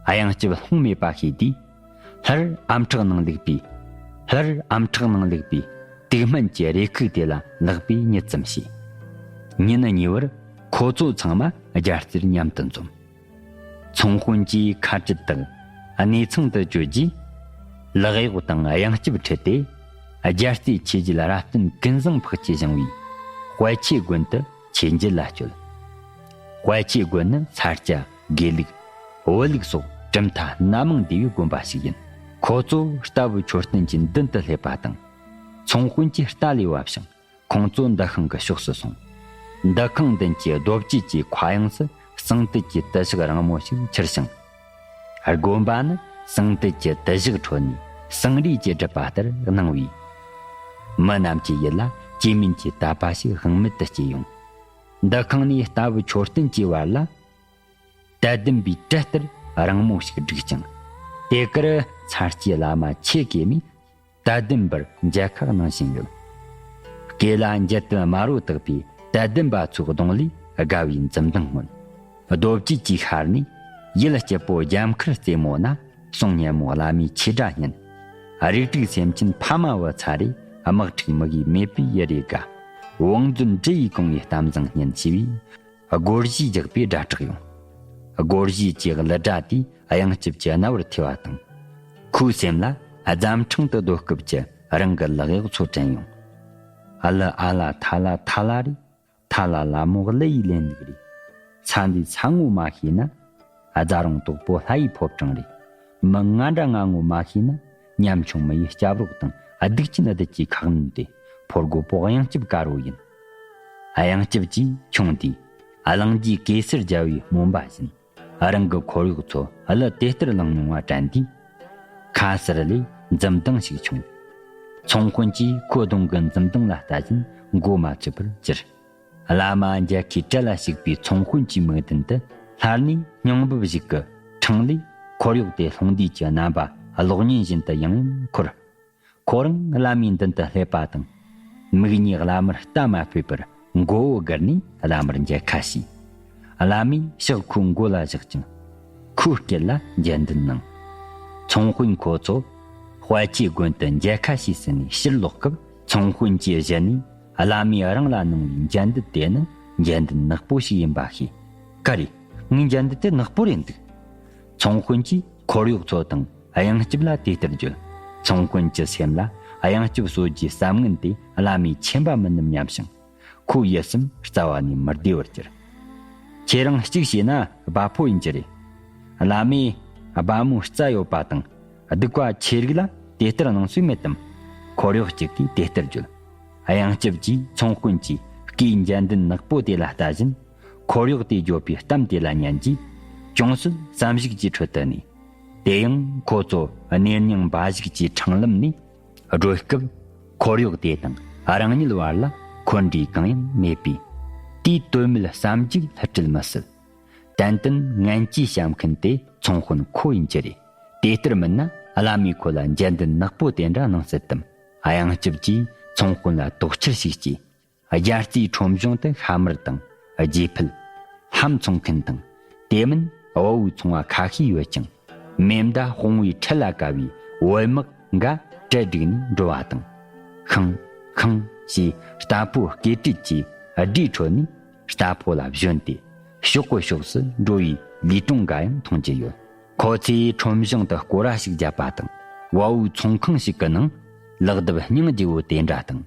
གཡང་སྐྱབས་ལྷུང་མེད་པ་ཤེས་དུས། སླར་ཨམ་ཕྲག་ནང་བླུགས་པའི། སླར་ཨམ་ཕྲག་ནང་བླུགས་པའི་དུག་སྨན་གྱི་རེ་ཁུག་དེ་ལ་ལག་པས་མྱུར་ཙམ་བྱས། ཉིན་གཉིས་པར་ཁོ་ཚོ་ཚང་མ་རྒྱལ་རྩེར་མཉམ་དུ་འཛོམས། ཚོང་དཔོན་གྱིས་ཁ་བྲལ་དང་གནས་ཚང་དུ་བསྐྱོད་རྗེས། ལག་གཡོག་དང་གཡང་སྐྱབས་ཁྲིད་དེ། རྒྱལ་རྩེའི་ཆོས་བརྒྱུད་རབ་བརྟན་ཀུན་བཟང་འཕགས་ཀྱིས་བཞེངས་པའི་དཔལ་ཆོས་དགོན་དུ་ཆོས་འབྱེད་ལ་བསྐྱོད། དཔལ་ཆོས་དགོན་ནི་ས་སྐྱ། དགེ་ལུགས། བོད་ལུགས་སོགས་གྲུབ་མཐའ་སྣ་མང་འདུས་པའི་དགོན་པ་ཞིག་ཡིན། ཁོ་ཚོ་རྟ་བོ་མཆོད་རྟེན་གྱི་མདུན་དུ་སླེབས་པ་དང་། ཚོང་དཔོན་གྱིས་རྟ་ལས་བབས་ཤིང་། ཁོང་ཚོ་འདུ་ཁང་གི་ཕྱོགས་སུ་སོང་། འདུ་ཁང་མདུན་གྱི་རྡོ་བཅུད་ཀྱི་མཁའ་དབྱིངས་སུ་ཟངས་དུད་ཀྱི་དུ་ཞག་རིང་མོ་ཞིག་འཕྱུར་ཞིང་། དགོན་པ་ནི་ཟངས་དུད་ཀྱི་དུ་ཞག་ཁྲོད་ནས་ཟངས་རིས་ཀྱིས་བསྒྲིབས་པ་ལྟར་སྣང་བས། མི་རྣམས་ཀྱི་ཡིད་ལ་སྐྱེ་དམན་གྱི་དད་པ་ཞིག་དཔག་མེད་དུ་སྐྱེས་ཡོང་། འདུ་ཁང་ནས་རྟ་བོ་མཆོད་རྟེན་གྱི་བར་ལ། དད་ལྡན་པའི་གྲལ་ལྟར་རིང་མོ་ཞིག་བསྒྲིགས་ཅིང་། དེ་གར་ཚར་སྐྱེས་བླ་མ་ཆེ་གེ་མོས་དད་ལྡན་པར་མཇལ་ཁ་གནང་བཞིན་ཡོད། སྐེ་ལ་འཇའ་དུད་དམར་པོ་བཏགས་པའི་དད་ལྡན་པ་ཚོའི་གདོང་ལས་དགའ་བའི་འཛུམ་མདངས་མངོན། རྡོ་བཅུད་ཀྱི་ཤར་ནས་ཡུལ་སྐྱིད་པོ་རྒྱ་མཁར་རྩེ་མོ་ན་གསུང་སྙན་མོ་བླ་མའི་ཆོས་སྒྲ་སྙན། རིགས་དྲུག་སེམས་ཅན་ཕ་མ་བུ་ཚ་རེ། དམག་འཁྲུག་མི་གིས་མེད་པའི་ཡུལ་རེ་དགའ། བང་མཛོད་འབྲུ་ཡིས་གང་བའི་གཏམ་བཟང་སྙན་ཞེས་པའི། སྒོར་གཞས་རྒྱག་པའི་སྒྲ་གྲགས་ཡོང་། སྒོར་གཞས་ཀྱི་གླུ་སྒྲ་དེས་གཡང་སྐྱབས་ཀྱི་རྣ་བར་ཐོས་པ་དང་། ཁོའི་སེམས་ལ་རྫ་འཕྲང་དུ་སྡོད་སྐབས་ཀྱི་རང་གི་ལག་གཡོག་ཚོ་དྲན་ཡོང་། ཨ་ལ་ཨ་ལ་ཐ་ལ་ཐ་ལ་རེ། ཐ་ལ་ལ་མོ་གླུ་ཡིས་ལེན་ལུགས་རེད། ཚ་འདིས་ཚ་ངོ་མ་ཤེས་ན། རྫ་རོང་དོག་པོ་ལྷ་ཡི་ཕོ་བྲང་རེད། མི་ང་འདྲ་ང་ངོ་མ་ཤེས་ན། ཉམ་ཆུང་མི་ཡི་སྐྱབས་རོགས་དང་། སྡིག་ཅན་སྡུད་ཀྱི་ཁག་ནོན་ཏེ། ཕོ་རྒོད་པོ་གཡང་སྐྱབས་དཀར་བོ་ཡིན། གཡང་སྐྱབས་ཀྱིས་ཁྱུང་དེས་གླིང་རྗེ་གེ་སར་རྒྱལ་བོའི་སྨོན་པ་བཞིན། རང་གི་འཁོར་གཡོག་ཚོ་གླུ་དེ་ལྟར་བླངས་མྱོང་བ་དྲན་དུས། ཁ་ཟུར་ལས་འཛུམ་མདངས་ཤིག་བྱུང་། ཚོང་དཔོན་གྱིས་ཁོའི་གདོང་གི་འཛུམ་མདངས་ལ་ལྟ་བཞིན་མགོ་མ་ཚོས་པར་གྱུར། བླ་མ་མཇལ་ཁའི་གྲལ་ལ་ཞུགས་པའི་ཚོང་དཔོན་གྱི་མིག་མདུན་དུ། སླར་ནས་སྙིང་འབུབས་ཤིག་གི་འཕྲང་ལས་འཁོར་གཡོག་དེ་ལྷུང་དུས་ཀྱི་རྣམ་པ་གློག་བརྙན་བཞིན་དུ་ཡང་ཡང་འཁོར། ཁོ་རང་བླ་མའི་མདུན་དུ་སླེབས་པ་དང་། མིག་གཉིས་བླ་མར་ལྟ་མ་ཕོད་པར་མགོ་བོ་སྒུར་ནས་བླ་མར་མཇལ་ཁ་ཞུས། བླ་མས་ཕྱག་ཁོའི་མགོ་ལ་བཞག་ཅིང་། ཁོའི་སྐེ་ལ་འཇའ་འདུད་གནང་། ཚོང་དཔོན་ཁོ་ཚོ་དཔལ་ཆོས་དགོན་དུ་མཇལ་ཁ་ཞུས་ཟིན་ནས་ཕྱིར་ལོག་སྐབས། ཚོང་དཔོན་གྱི་གཞི་ནས་བླ་མས་རང་ལ་གནང་བའི་འཇའ་འདུད་དེ་ནི་འཇའ་འདུད་ནག་པོ་ཞིག་ཡིན་པ་ཤེས། ག་རེ། ངའི་འཇའ་འདུད་དེ་ནག་པོ་རེད་འདུག་ཚོང་དཔོན་གྱིས་འཁོར་གཡོག་ཚོ་དང་གཡང་སྐྱབས་ལ་དེ་ལྟར་བརྗོད། ཚོང་དཔོན་གྱི་སེམས་ལ་གཡང་སྐྱབས་གསོད་རྒྱུའི་བསམ་ངན་དེ་བླ་མའི་ཆེན་པ་མིན་ནམ་སྙམ་ཞིང་། ཁོའི་ཡིད་སེམས་རྩ་བ་ནས་མི་བདེ་བར་གྱུར། ཁྱེད་རང་གཅིག་བྱས་ན་སྦ་ཕོ་ཡིན་གྱི་རེད། བླ་མས་སྦ་མོའི་རྩ་ཡོད་པ་དང་སྡིག་པ་ཆེ་རིགས་ལ་དེ་ལྟར་གནང་སྲོལ་མེད་དམ། འཁོར་གཡོག་གཅིག་གིས་དེ་ལྟར་བརྗོད། དབྱངས་ཅིབ་ཀྱིས་ཚོང་དཔོན་གྱིས་སྐུའི་འཇའ་འདུན་ནག་པོ་དེ་ལ་ལྟ་བཞིན། འཁོར་གཡོག་དེས་བརྗོད་པའི་གཏམ་དེ་ལ་ཉན་རྗེས། ཅུང་ཟད་བསམ་གཞིགས་ཀྱི་ཁྲོད་དུ་གནས། དེ་ཡང་ཁོ་ཚོ་གནས་རྙིང་འབའ་ཞིག་གི་འཕྲང་ལམ་ནས་བགྲོད་སྐབས། འཁོར་གཡོག་དེ་དང་རང་ཉིད་བར་ལ་འཁོན་འགྲས་གང་ཡང་མེད་པས། དེའི་དོན་མེད་བསམ་གཞིགས་ལྷུ་སྤྲུལ་མི་སྲིད། ཏན་ཏན་ངན་གྱིས་བཤམས་མཁན་དེ་ཚོང་དཔོན་ཁོ་ཡིན་གྱི་རེད། དེ་ལྟར་མིན་ན་བླ་མས་ཁོ་ལ་འཇའ་འདུན་ནག་པོ་དེ་འདྲ་གནང་སྲིད་དམ། དབྱངས་ཅིབ་ཀྱིས་ཚོང་དཔོན་ལ་དོགས་འཆར་ཞིག་སྐྱེས། རྒྱལ་རྩེའི་ཁྲོམ་གཞུང་དུ་ཤ་མར་དང་། རྗེས་ཕུད། ལྷམ་འཚོང་མཁན་དང་། དེ་མིན་བལ་བོའི་ཚོང་བ་ཁ་ཤས་ཡོད་ཅིང་། མེ་མདའ་དཔུང་བའི་ཁྲལ་ལ་དཀའ་བའི་བོད་དམག་འགའ་གྲལ་བསྒྲིགས་ནས་འགྲོ་བ་དང་། ཤང་། ཤང་ཞེས་རྟ་ཕོ་སྐེ་དཀྲིས་ཀྱི་སྒྲའི་ཁྲོད་ནས་རྟ་ཕོ་ལ་བཞོན་ཏེ། ཕྱོགས་གི་ཕྱོགས་སུ་འགྲོ་བའི་ལུས་གྲོང་འགའ་ཡང་མཐོང་རྒྱུ་ཡོད། ཁོ་ཚོས་ཁྲོམ་གཞུང་དུ་སྐོར་ར་ཞིག་བརྒྱབ་པ་དང་། བལ་བོའི་ཚོང་ཁང་ཞིག་གི་ནང་ལག་རྡེབ་སྙིང་རྗེ་བོ་དེ་འདྲ་དང་།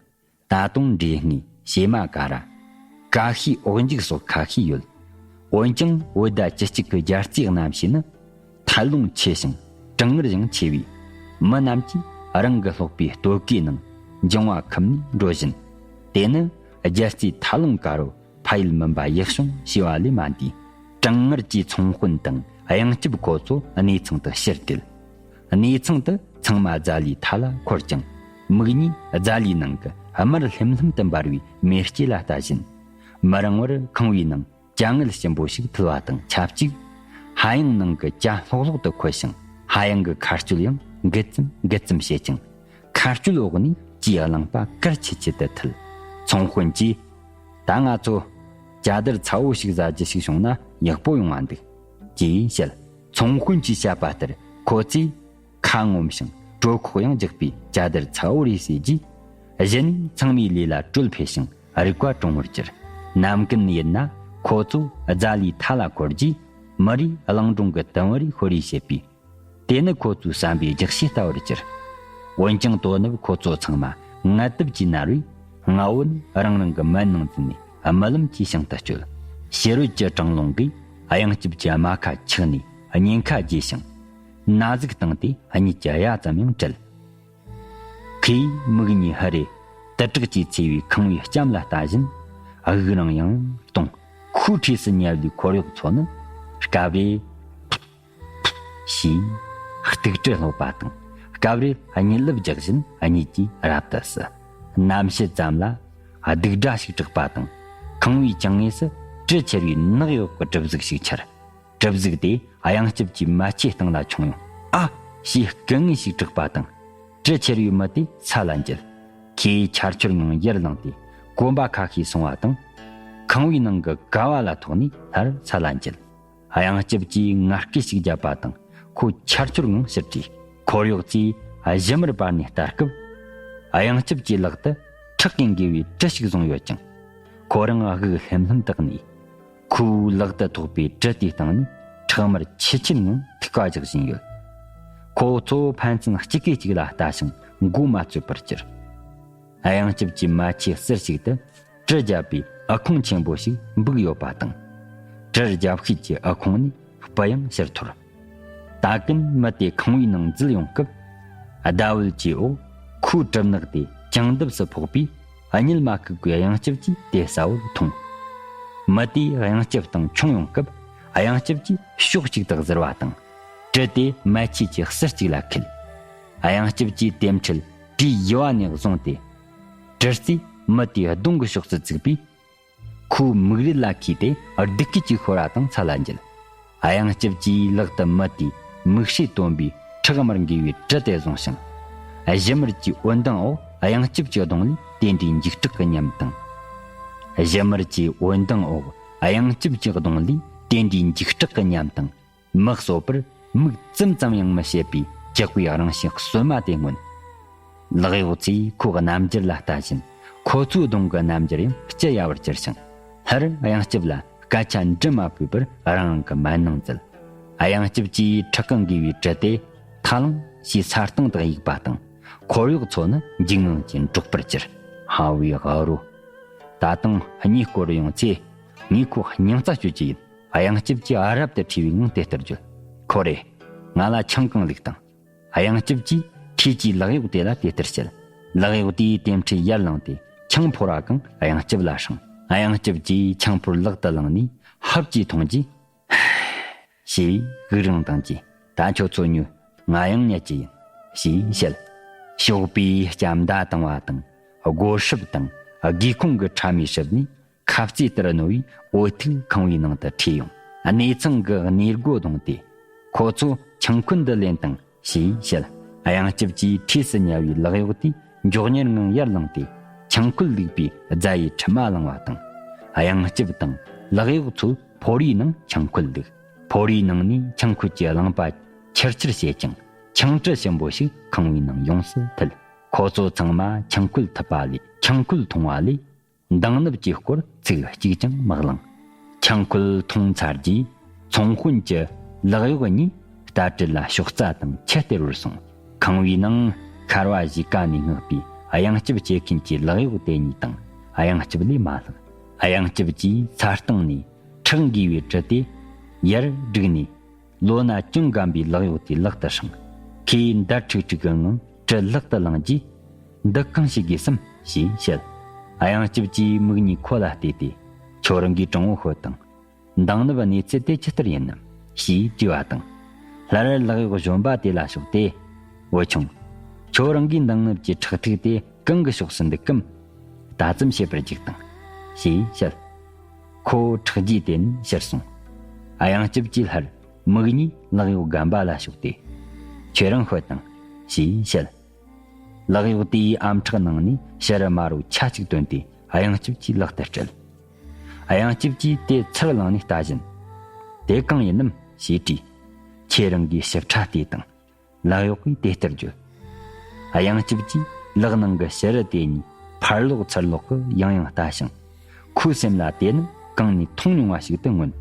ད་དུང་འདྲེ་སྔས་བྱེ་མ་ཀ་ར། ཀ་ཤིའི་འོག་འཇུག་སོགས་ཁ་ཤས་ཡོད། འོན་ཀྱང་བོད་ཟླ་བཅུ་གཅིག་གི་རྒྱལ་རྩེའི་གནམ་གཤིས་ནི་ཐལ་རླུང་ཆེ་ཞིང་གྲང་ངར་ཡང་ཆེ་བས། མི་རྣམས་ཀྱིས་རང་གི་སློག་པའི་སྟོད་གོས་ནང་འགྱིང་བ་ཁུམ་ནས་འགྲོ་བཞིན། དེ་ནི་རྒྱལ་རྩེའི་ཐལ་རླུང་དཀར་པོ་ཕ་ཡུལ་མུན་པ་ཡག་བྱུང་ཞེས་པ་ལས་མ་འདས། གྲང་ངར་གྱིས་ཚོང་དཔོན་དང་དབྱངས་སྐྱིབས་ཁོ་ཚོ་གནས་ཚང་དུ་ཕྱིར་དེད། གནས་ཚང་དུ་ཚང་མ་རྫ་ལའི་མཐའ་ལ་འཁོར་ཅིང་། མིག་གཉིས་རྫ་ལའི་ནང་གི་དམར་ལྷེམ་ལྷེམ་དུ་འབར་བའི་མེ་ལྕེ་ལ་ལྟ་བཞིན། མི་རིང་བར་ཁང་བའི་ནང་ཅ་དངུལ་ཞིམ་པོ་ཞིག་ཕུལ་བ་དང་ཆབས་ཅིག། ཧ་ཡང་ནང་གི་ཇ་ལྷོག་ལྷོག་ཏུ་འཁོལ་ཞིང་། ཧ་ཡང་གི་ཁ་སྐྱོད་ཡང་འགུལ་ཙམ་འགུལ་ཙམ་བྱེད་ཅིང་། ཁ་སྐྱོད་འོག་ནས་ཇའི་རླངས་པ་གར་ཆིལ་ཆིལ་དུ་འཐུལ། ཚོང་དཔོན་གྱིས། ད་ང་ཚོ་ཇ་དར་ཚ་བོ་ཞིག་ཟ་རྒྱུ་ཞིག་བྱུང་ན་ཡག་པོ་ཡོང་བ་འདུག་ཅེས་བཤད། ཚོང་དཔོན་གྱིས་བཤད་པ་ལྟར་ཁོ་ཚོས་ཁ་ངོམ་ཞིང་གྲོད་ཁོག་ཡང་ལྗགས་པས་ཇ་དར་ཚ་བོ་རེ་ཟོས་རྗེས། གཞི་ནས་ཚང་མའི་ལས་ལ་བྲོད་འཕེལ་ཞིང་རིག་པ་གྲོང་བར་གྱུར། ནམ་རྒྱུན་ཡིན་ན་ཁོ་ཚོ་རྫ་ལའི་མཐའ་ལ་འཁོར་རྗེས། མི་རེས་གླིང་སྒྲུང་གི་དུམ་བུ་རེ་ཤོད་རེས་བྱེད་པས། དེ་ནི་ཁོ་ཚོའི་བསམ་པའི་རྒྱགས་ཕྱེ་ལྟ་བུར་གྱུར། འོན་ཀྱང་དོ་ནུབ་ཁོ་ཚོ་ཚང་མ་ངལ་དུབ་ཀྱིས་མནར་བས། མངའ་བོ་ནི་རང་རང་གི་མལ་ནང་འཛུལ་ནས་རྨི་ལམ་གྱི་ཞིང་དུ་བསྐྱོད། ཕྱི་རོལ་གྱི་གྲང་རླུང་གིས་དབྱངས་སྐྱིབས་ཀྱི་རྨ་ཁ་འཁྱགས་ནས་ཉེན་ཁ་རྒྱས་ཤིང་། ན་ཟུག་བཏང་སྟེ་གཉིད་ཀྱི་གཡའ་ཙམ་ཡང་བྲལ། ཁོས་མིག་གཉིས་ཧུ་རེ་དུ་དྲེག་གིས་ཚེས་པའི་ཁང་བའི་ལྕམ་ལ་ལྟ་བཞིན། དབུགས་རིང་ཡང་གཏོང་། ཁོའི་འཁྲིས་སུ་ཉལ་བའི་འཁོར་གཡོག་ཚོ་ནི་སྐབས་རེ། ཞེས་སྡུག་དྲི་སློག་པ་དང་། སྐབས་རེར་གཉིད་ལབ་རྒྱག་བཞིན་གཉིད་ཀྱིས་རབ་ཏུ་བསུ། གནམ་དཔྱིད་ཙམ་ལ་སྡུག་སྒྲ་ཞིག་གྲགས་པ་དང་། ཁང་བའི་གྱང་ངོས་སུ་གྲི་འཁྱེར་བའི་ནག་གཡོག་གི་གྲི་གཟུགས་ཤིག་འཕྱར། གྲི་གཟུགས་དེ་དབྱངས་སྐྱིབས་ཀྱི་མལ་ཆས་སྟེང་ལ་མཆོངས་ཡོང་། ཨ། ཞེས་སྐད་ངན་ཞིག་གྲགས་པ་དང་། གྲི་འཁྱེར་བའི་མི་དེ་ས་ལ་འགྱེལ། ཁོས་ཆར་ཆུར་ངང་ཡར་ལངས་ཏེ་གོམ་པ་ཁ་ཤས་སོང་བ་དང་། ཁང་བའི་ནང་གི་ཀ་བ་ལ་ཐོགས་ནས་སླར་ས་ལ་འགྱེལ། དབྱངས་སྐྱིབས་ཀྱིས་ངར་སྐད་ཞིག་བརྒྱབ་པ་དང་། ཁོ་ཆར་ཆུར་ངང་ཕྱིར་བྲོས། འཁོར་གཡོག་ཚོས་གཞུ་མར་སྦར་ནས་ལྟ་སྐབས། དབྱངས་སྐྱིབས་ཀྱི་ལག་ཏུ་ཁྲག་གིས་འགུལ་བའི་གྲི་ཞིག་བཟུང་ཡོད་ཅིང་། ཁོ་རང་དབུགས་ལྷེམ་ལྷེམ་དུ་གནས། ཁོའི་ལག་ཏུ་ཐོགས་པའི་གྲི་དེའི་སྟེང་ནས་ཁྲག་དམར་ཆིལ་ཆིལ་ངང་ཐིགས་པ་རྒྱག་བཞིན་ཡོད། ཁོ་ཚོ་ཕན་ཚུན་གཅིག་གིས་གཅིག་ལ་ལྟ་ཞིང་མགོ་མ་ཚོས་པར་གྱུར། དབྱངས་སྐྱིབས་ཀྱི་མལ་ཆས་ཟུར་ཞིག་ཏུ་གྲི་བརྒྱབ་པའི་ཨ་ཁུང་ཆེན་པོ་ཞིག་འབུག་ཡོད་པ་དང་། གྲི་རྒྱབ་ཤུལ་གྱི་ཨ་ཁུང་ནས་སྤུ་ཡང་ཕྱིར་འཐོར། ད་གིན་མི་དེ་ཁང་བའི་ནང་འཛུལ་ཡོང་སྐབས། ཟླ་འོད་ཀྱི་འོག་ཁོའི་གྲིབ་ནག་དེ་གྱང་ལྡེབས་སུ་ཕོག་པས། གཉིད་མ་ཁུག་པའི་དབྱངས་སྐྱིབས་ཀྱིས་དེ་གསལ་བོར་མཐོང་། མི་དེས་དབྱངས་སྐྱིབས་དང་མཆོངས་ཡོང་སྐབས། དབྱངས་སྐྱིབས་ཀྱིས་ཕྱོགས་གཅིག་ཏུ་གཟིར་བ་དང་། གྲི་དེ་མལ་ཆས་ཀྱི་ཟུར་གཅིག་ལ་ཁུར། དབྱངས་སྐྱིབས་ཀྱིས་དེ་འཕྲལ་གྲིའི་ཡུ་བ་ནས་བཟུང་སྟེ། གྲི་རྩིས་མི་དེའི་གདོང་གི་ཕྱོགས་སུ་བཙུགས་པས། ཁོའི་མིག་རིལ་ལ་འཁེལ་ཏེ་སྡུག་སྐད་ཅིག་ཤོར་བ་དང་ས་ལ་འགྱེལ། དབྱངས་སྐྱིབས་ཀྱིས་ལག་ཏུ་མི་དེའི་མིག་ཧྲས་བཏོན་པའི་ཁྲག་དམར་འགུལ་བའི་གྲི་དེ་བཟུང་ཞིང་། གཞུ་མར་གྱི་འོད་མདངས་འོག་དབྱངས་སྐྱིབས་ཀྱི་གདོང་ལས་དེ་འདྲའི་འཇིགས་སྐྲག་གི་ཉམས་དང་། གཞུ་མར་གྱི་འོད་མདངས་འོག་དབྱངས་སྐྱིབས་ཀྱི་གདོང་ལས་དེ་འདྲའི་འཇིགས་སྐྲག་གི་ཉམས་དང་། མི་གསོད་པར་མིག་ཙམ་ཙམ་ཡང་མི་བྱེད་པའི་ཇག་པའི་རང་བཞིན་གསོད་མ་དེ་མངོན། ལག་གཡོག་ཚོས་ཁོའི་རྣམ་འགྱུར་ལ་ལྟ་བཞིན། ཁོ་ཚོའི་གདོང་གི་རྣམ་འགྱུར་ཡང་སྐྱི་གཡའ་བར་གྱུར་ཞིང་། སླར་དབྱངས་སྐྱིབས་ལ་སྐད་ཆ་འདྲི་མ་ཕོད་པར་རང་རང་གི་མལ་ནང་འཛུལ། དབྱངས་སྐྱིབས་ཀྱིས་ཁྲག་གིས་འགུལ་བའི་གྲི་དེ་ཐལ་རླུང་ཞེས་ས་སྟེང་དུ་གཡུགས་པ་དང་། འཁོར་གཡོག་ཚོ་ནི་འཇིགས་དངངས་ཀྱིས་འདྲོག་པར་གྱུར། ཧ་བའི་ཧ་རོ། ད་དུང་གཉིད་སྐོར་ཡོང་ཚེ་ངས་ཁོ་སྙིང་རྩ་གཅོད་ཀྱི་ཡིན། དབྱངས་སྐྱིབས་ཀྱིས་རབ་ཏུ་ཁྲོས་པའི་ངང་དེ་ལྟར་བརྗོད། ཁོ་རེ། ང་ལ་ཆང་གང་ལུགས་དང་། ཨ། ཡང་སྐྱིབས་ཀྱིས་ཁྱེད་ཀྱིས་ལག་གཡོག་དེ་ལ་དེ་ལྟར་བཤད། ལག་གཡོག་དེས་དེ་འཕྲལ་ཡར་ལངས་ཏེ་ཆང་ཕོར་བ་གང་ཨ། ཡང་སྐྱིབས་ལ་སྲིངས། ཨ། ཡང་སྐྱིབས་ཀྱིས་ཆང་ཕོར་ལག་ཏུ་བླངས་ནས་ཧབ་ཀྱིས་འཐུང་རྗེས། ཞེས་ཧུག་རིང་བཏང་རྗེས། ད་ཁྱོད་ཚོ་ཉོ། ང་ཡང་ཉལ་གྱི་ཡིན། ཞེས་བཤད། ཞོགས་པའི་ལྕམ་མདའ་བཏང་བ་དང་སྒོ་སྲུབས་དང་སྒེའུ་ཁུང་གི་ཁྲ་མའི་སྲུབས་ནས། ཁ་རྩེ་ལྟར་རྣོ་བའི་འོ་ཐུག་ཁང་བའི་ནང་དུ་ཁྲིད་ཡོང་། གནས་ཚང་གི་གནས་སྒོ་བརྡུངས་ཏེ། ཁོ་ཚོ་ཆང་ཁུལ་འདི་ལེན་དང་ཞེས་བཤད། ཨ། ཡང་སྐྱིབས་ཀྱིས་འཁྲིས་སུ་ཉལ་བའི་ལག་གཡོག་དེས་མགྱོགས་ཉལ་ངང་ཡར་ལངས་ཏེ་ཆང་ཁུལ་བླུགས་པའི་རྫ་ཡི་ཁྲི་མ་བླངས་པ་དང་། ཨ། ཡང་སྐྱིབས་དང་ལག་གཡོག་ཚོས་ཕོར་བའི་ནང་ཆང་ཁུལ་བླུགས། ཕོར་བའི་ནང་ནས་ཆང་ཁུལ་གྱི་རླངས་པ་ཆིར་ཆིར་བྱེད་ཅིང་ཆང་དྲི་ཞིམ་པོ་ཞིག་ཁང་བའི་ནང་ཡོངས་སུ་འཐིལ། ཁོ་ཚོ་ཚང་མ་ཆང་ཁུལ་འཐུབ་པ་ལས། ཆང་ཁུལ་འཐུང་བ་ལས། འདང་ནུབ་ཀྱི་སྐོར་ཚིག་གཅིག་ཀྱང་མ་གླེང་། ཆང་ཁུལ་འཐུང་ཚར་རྗེས་ཚོང་དཔོན་གྱིས་ལག་གཡོག་གཉིས་རྟ་དྲེལ་ལ་ཞོག་རྩྭ་དང་ཆུ་སྟེར་བར་སོང་། ཁང་བའི་ནང་ཤར་བ་གཞིས་ཀ་ནས་མངགས་པའི་ཨ། ཡང་སྐྱིབས་བྱེད་མཁན་གྱི་ལག་གཡོག་དེ་གཉིས་དང་ཨ། ཡང་སྐྱིབས་ལས་མ་ལྷག། ཨ། ཡང་སྐྱིབས་ཀྱིས་ས་སྟེང་ནས་ཁྲག་འགོས་པའི་གྲི་དེ་ཡར་བསྒྲིགས་ནས། ལོ་ན་ཅུང་རྒན་པའི་ལག་གཡོག་དེའི་ལག་ཏུ་སྲིངས། ཁོས་འདར་ཁྲིག་ཁྲིག་གི་ངང་གྲི་ལག་ཏུ་བླངས་རྗེས། འདི་གང་བྱེད་དགོས་སམ་ཞེས་བཤད། ཨ། ཡང་སྐྱིབས་ཀྱིས་མིག་གཉིས་ཁོ་ལ་བལྟས་ཏེ། ཁྱོད་རང་གིས་དྲང་བོ་ཤོད་དང་། འདང་ནུབ་གནས་ཚུལ་དེ་ཅི་ལྟར་ཡིན་ནམ་ཞེས་དྲིས་པ་དང་། སླར་ལག་གཡོག་གཞོན་པ་དེ་ལ་ཕྱོགས་ཏེ། བུ་ཆུང་། ཁྱོད་རང་གིས་འདང་ནུབ་ཀྱི་ཁྲག་ཐིགས་དེ་གང་གི་ཕྱོགས་སུ་འདུག་གམ། ལྟ་ཙམ་བྱེད་པར་རྒྱུགས་དང་། ཞེས་བཤད། ཁོ་ཁྲག་རྗེས་དེ་ནས་ཕྱིར་སོང་། ཨ། ཡང་སྐྱིབས་ཀྱིས་སླར་མིག་གཉིས་ལག་གཡོག་རྒན་པ་ལ་ཕྱོགས་ཏེ། ཁྱེད་རང་ཤོད་དང་། ཞེས་བཤད། ལག་གཡོག་དེས་ཨམ་ཕྲག་ནང་ནས་ཕྱུ་རུ་དམར་བོ་ཆ་གཅིག་བཏོན་ཏེ་ཨ། ཡང་སྐྱིབས་ཀྱི་ལག་ཏུ་སྤྲད། ཨ། ཡང་སྐྱིབས་ཀྱིས་དེ་ཚུར་བླངས་ནས་ལྟ་བཞིན། དེ་གང་ཡིན་ནམ་ཞེས་དྲིས། ཁྱེད་རང་གིས་ཞིབ་ཕྲ་བལྟས་དང་། ལག་གཡོག་གིས་དེ་ལྟར་བརྗོད། ཨ། ཡང་སྐྱིབས་ཀྱིས་ལག་ནང་གི་ཕྱུ་རུ་དེ་གཉིས་ཕར་ལོག་ཚུར་ལོག་གིས་ཡང་ཡང་ལྟ་ཞིང་། ཁོའི་སེམས་ལ་དེ་ནི་གང་ནས་མཐོང་མྱོང་བ་ཞིག་ཏུ་མངོན།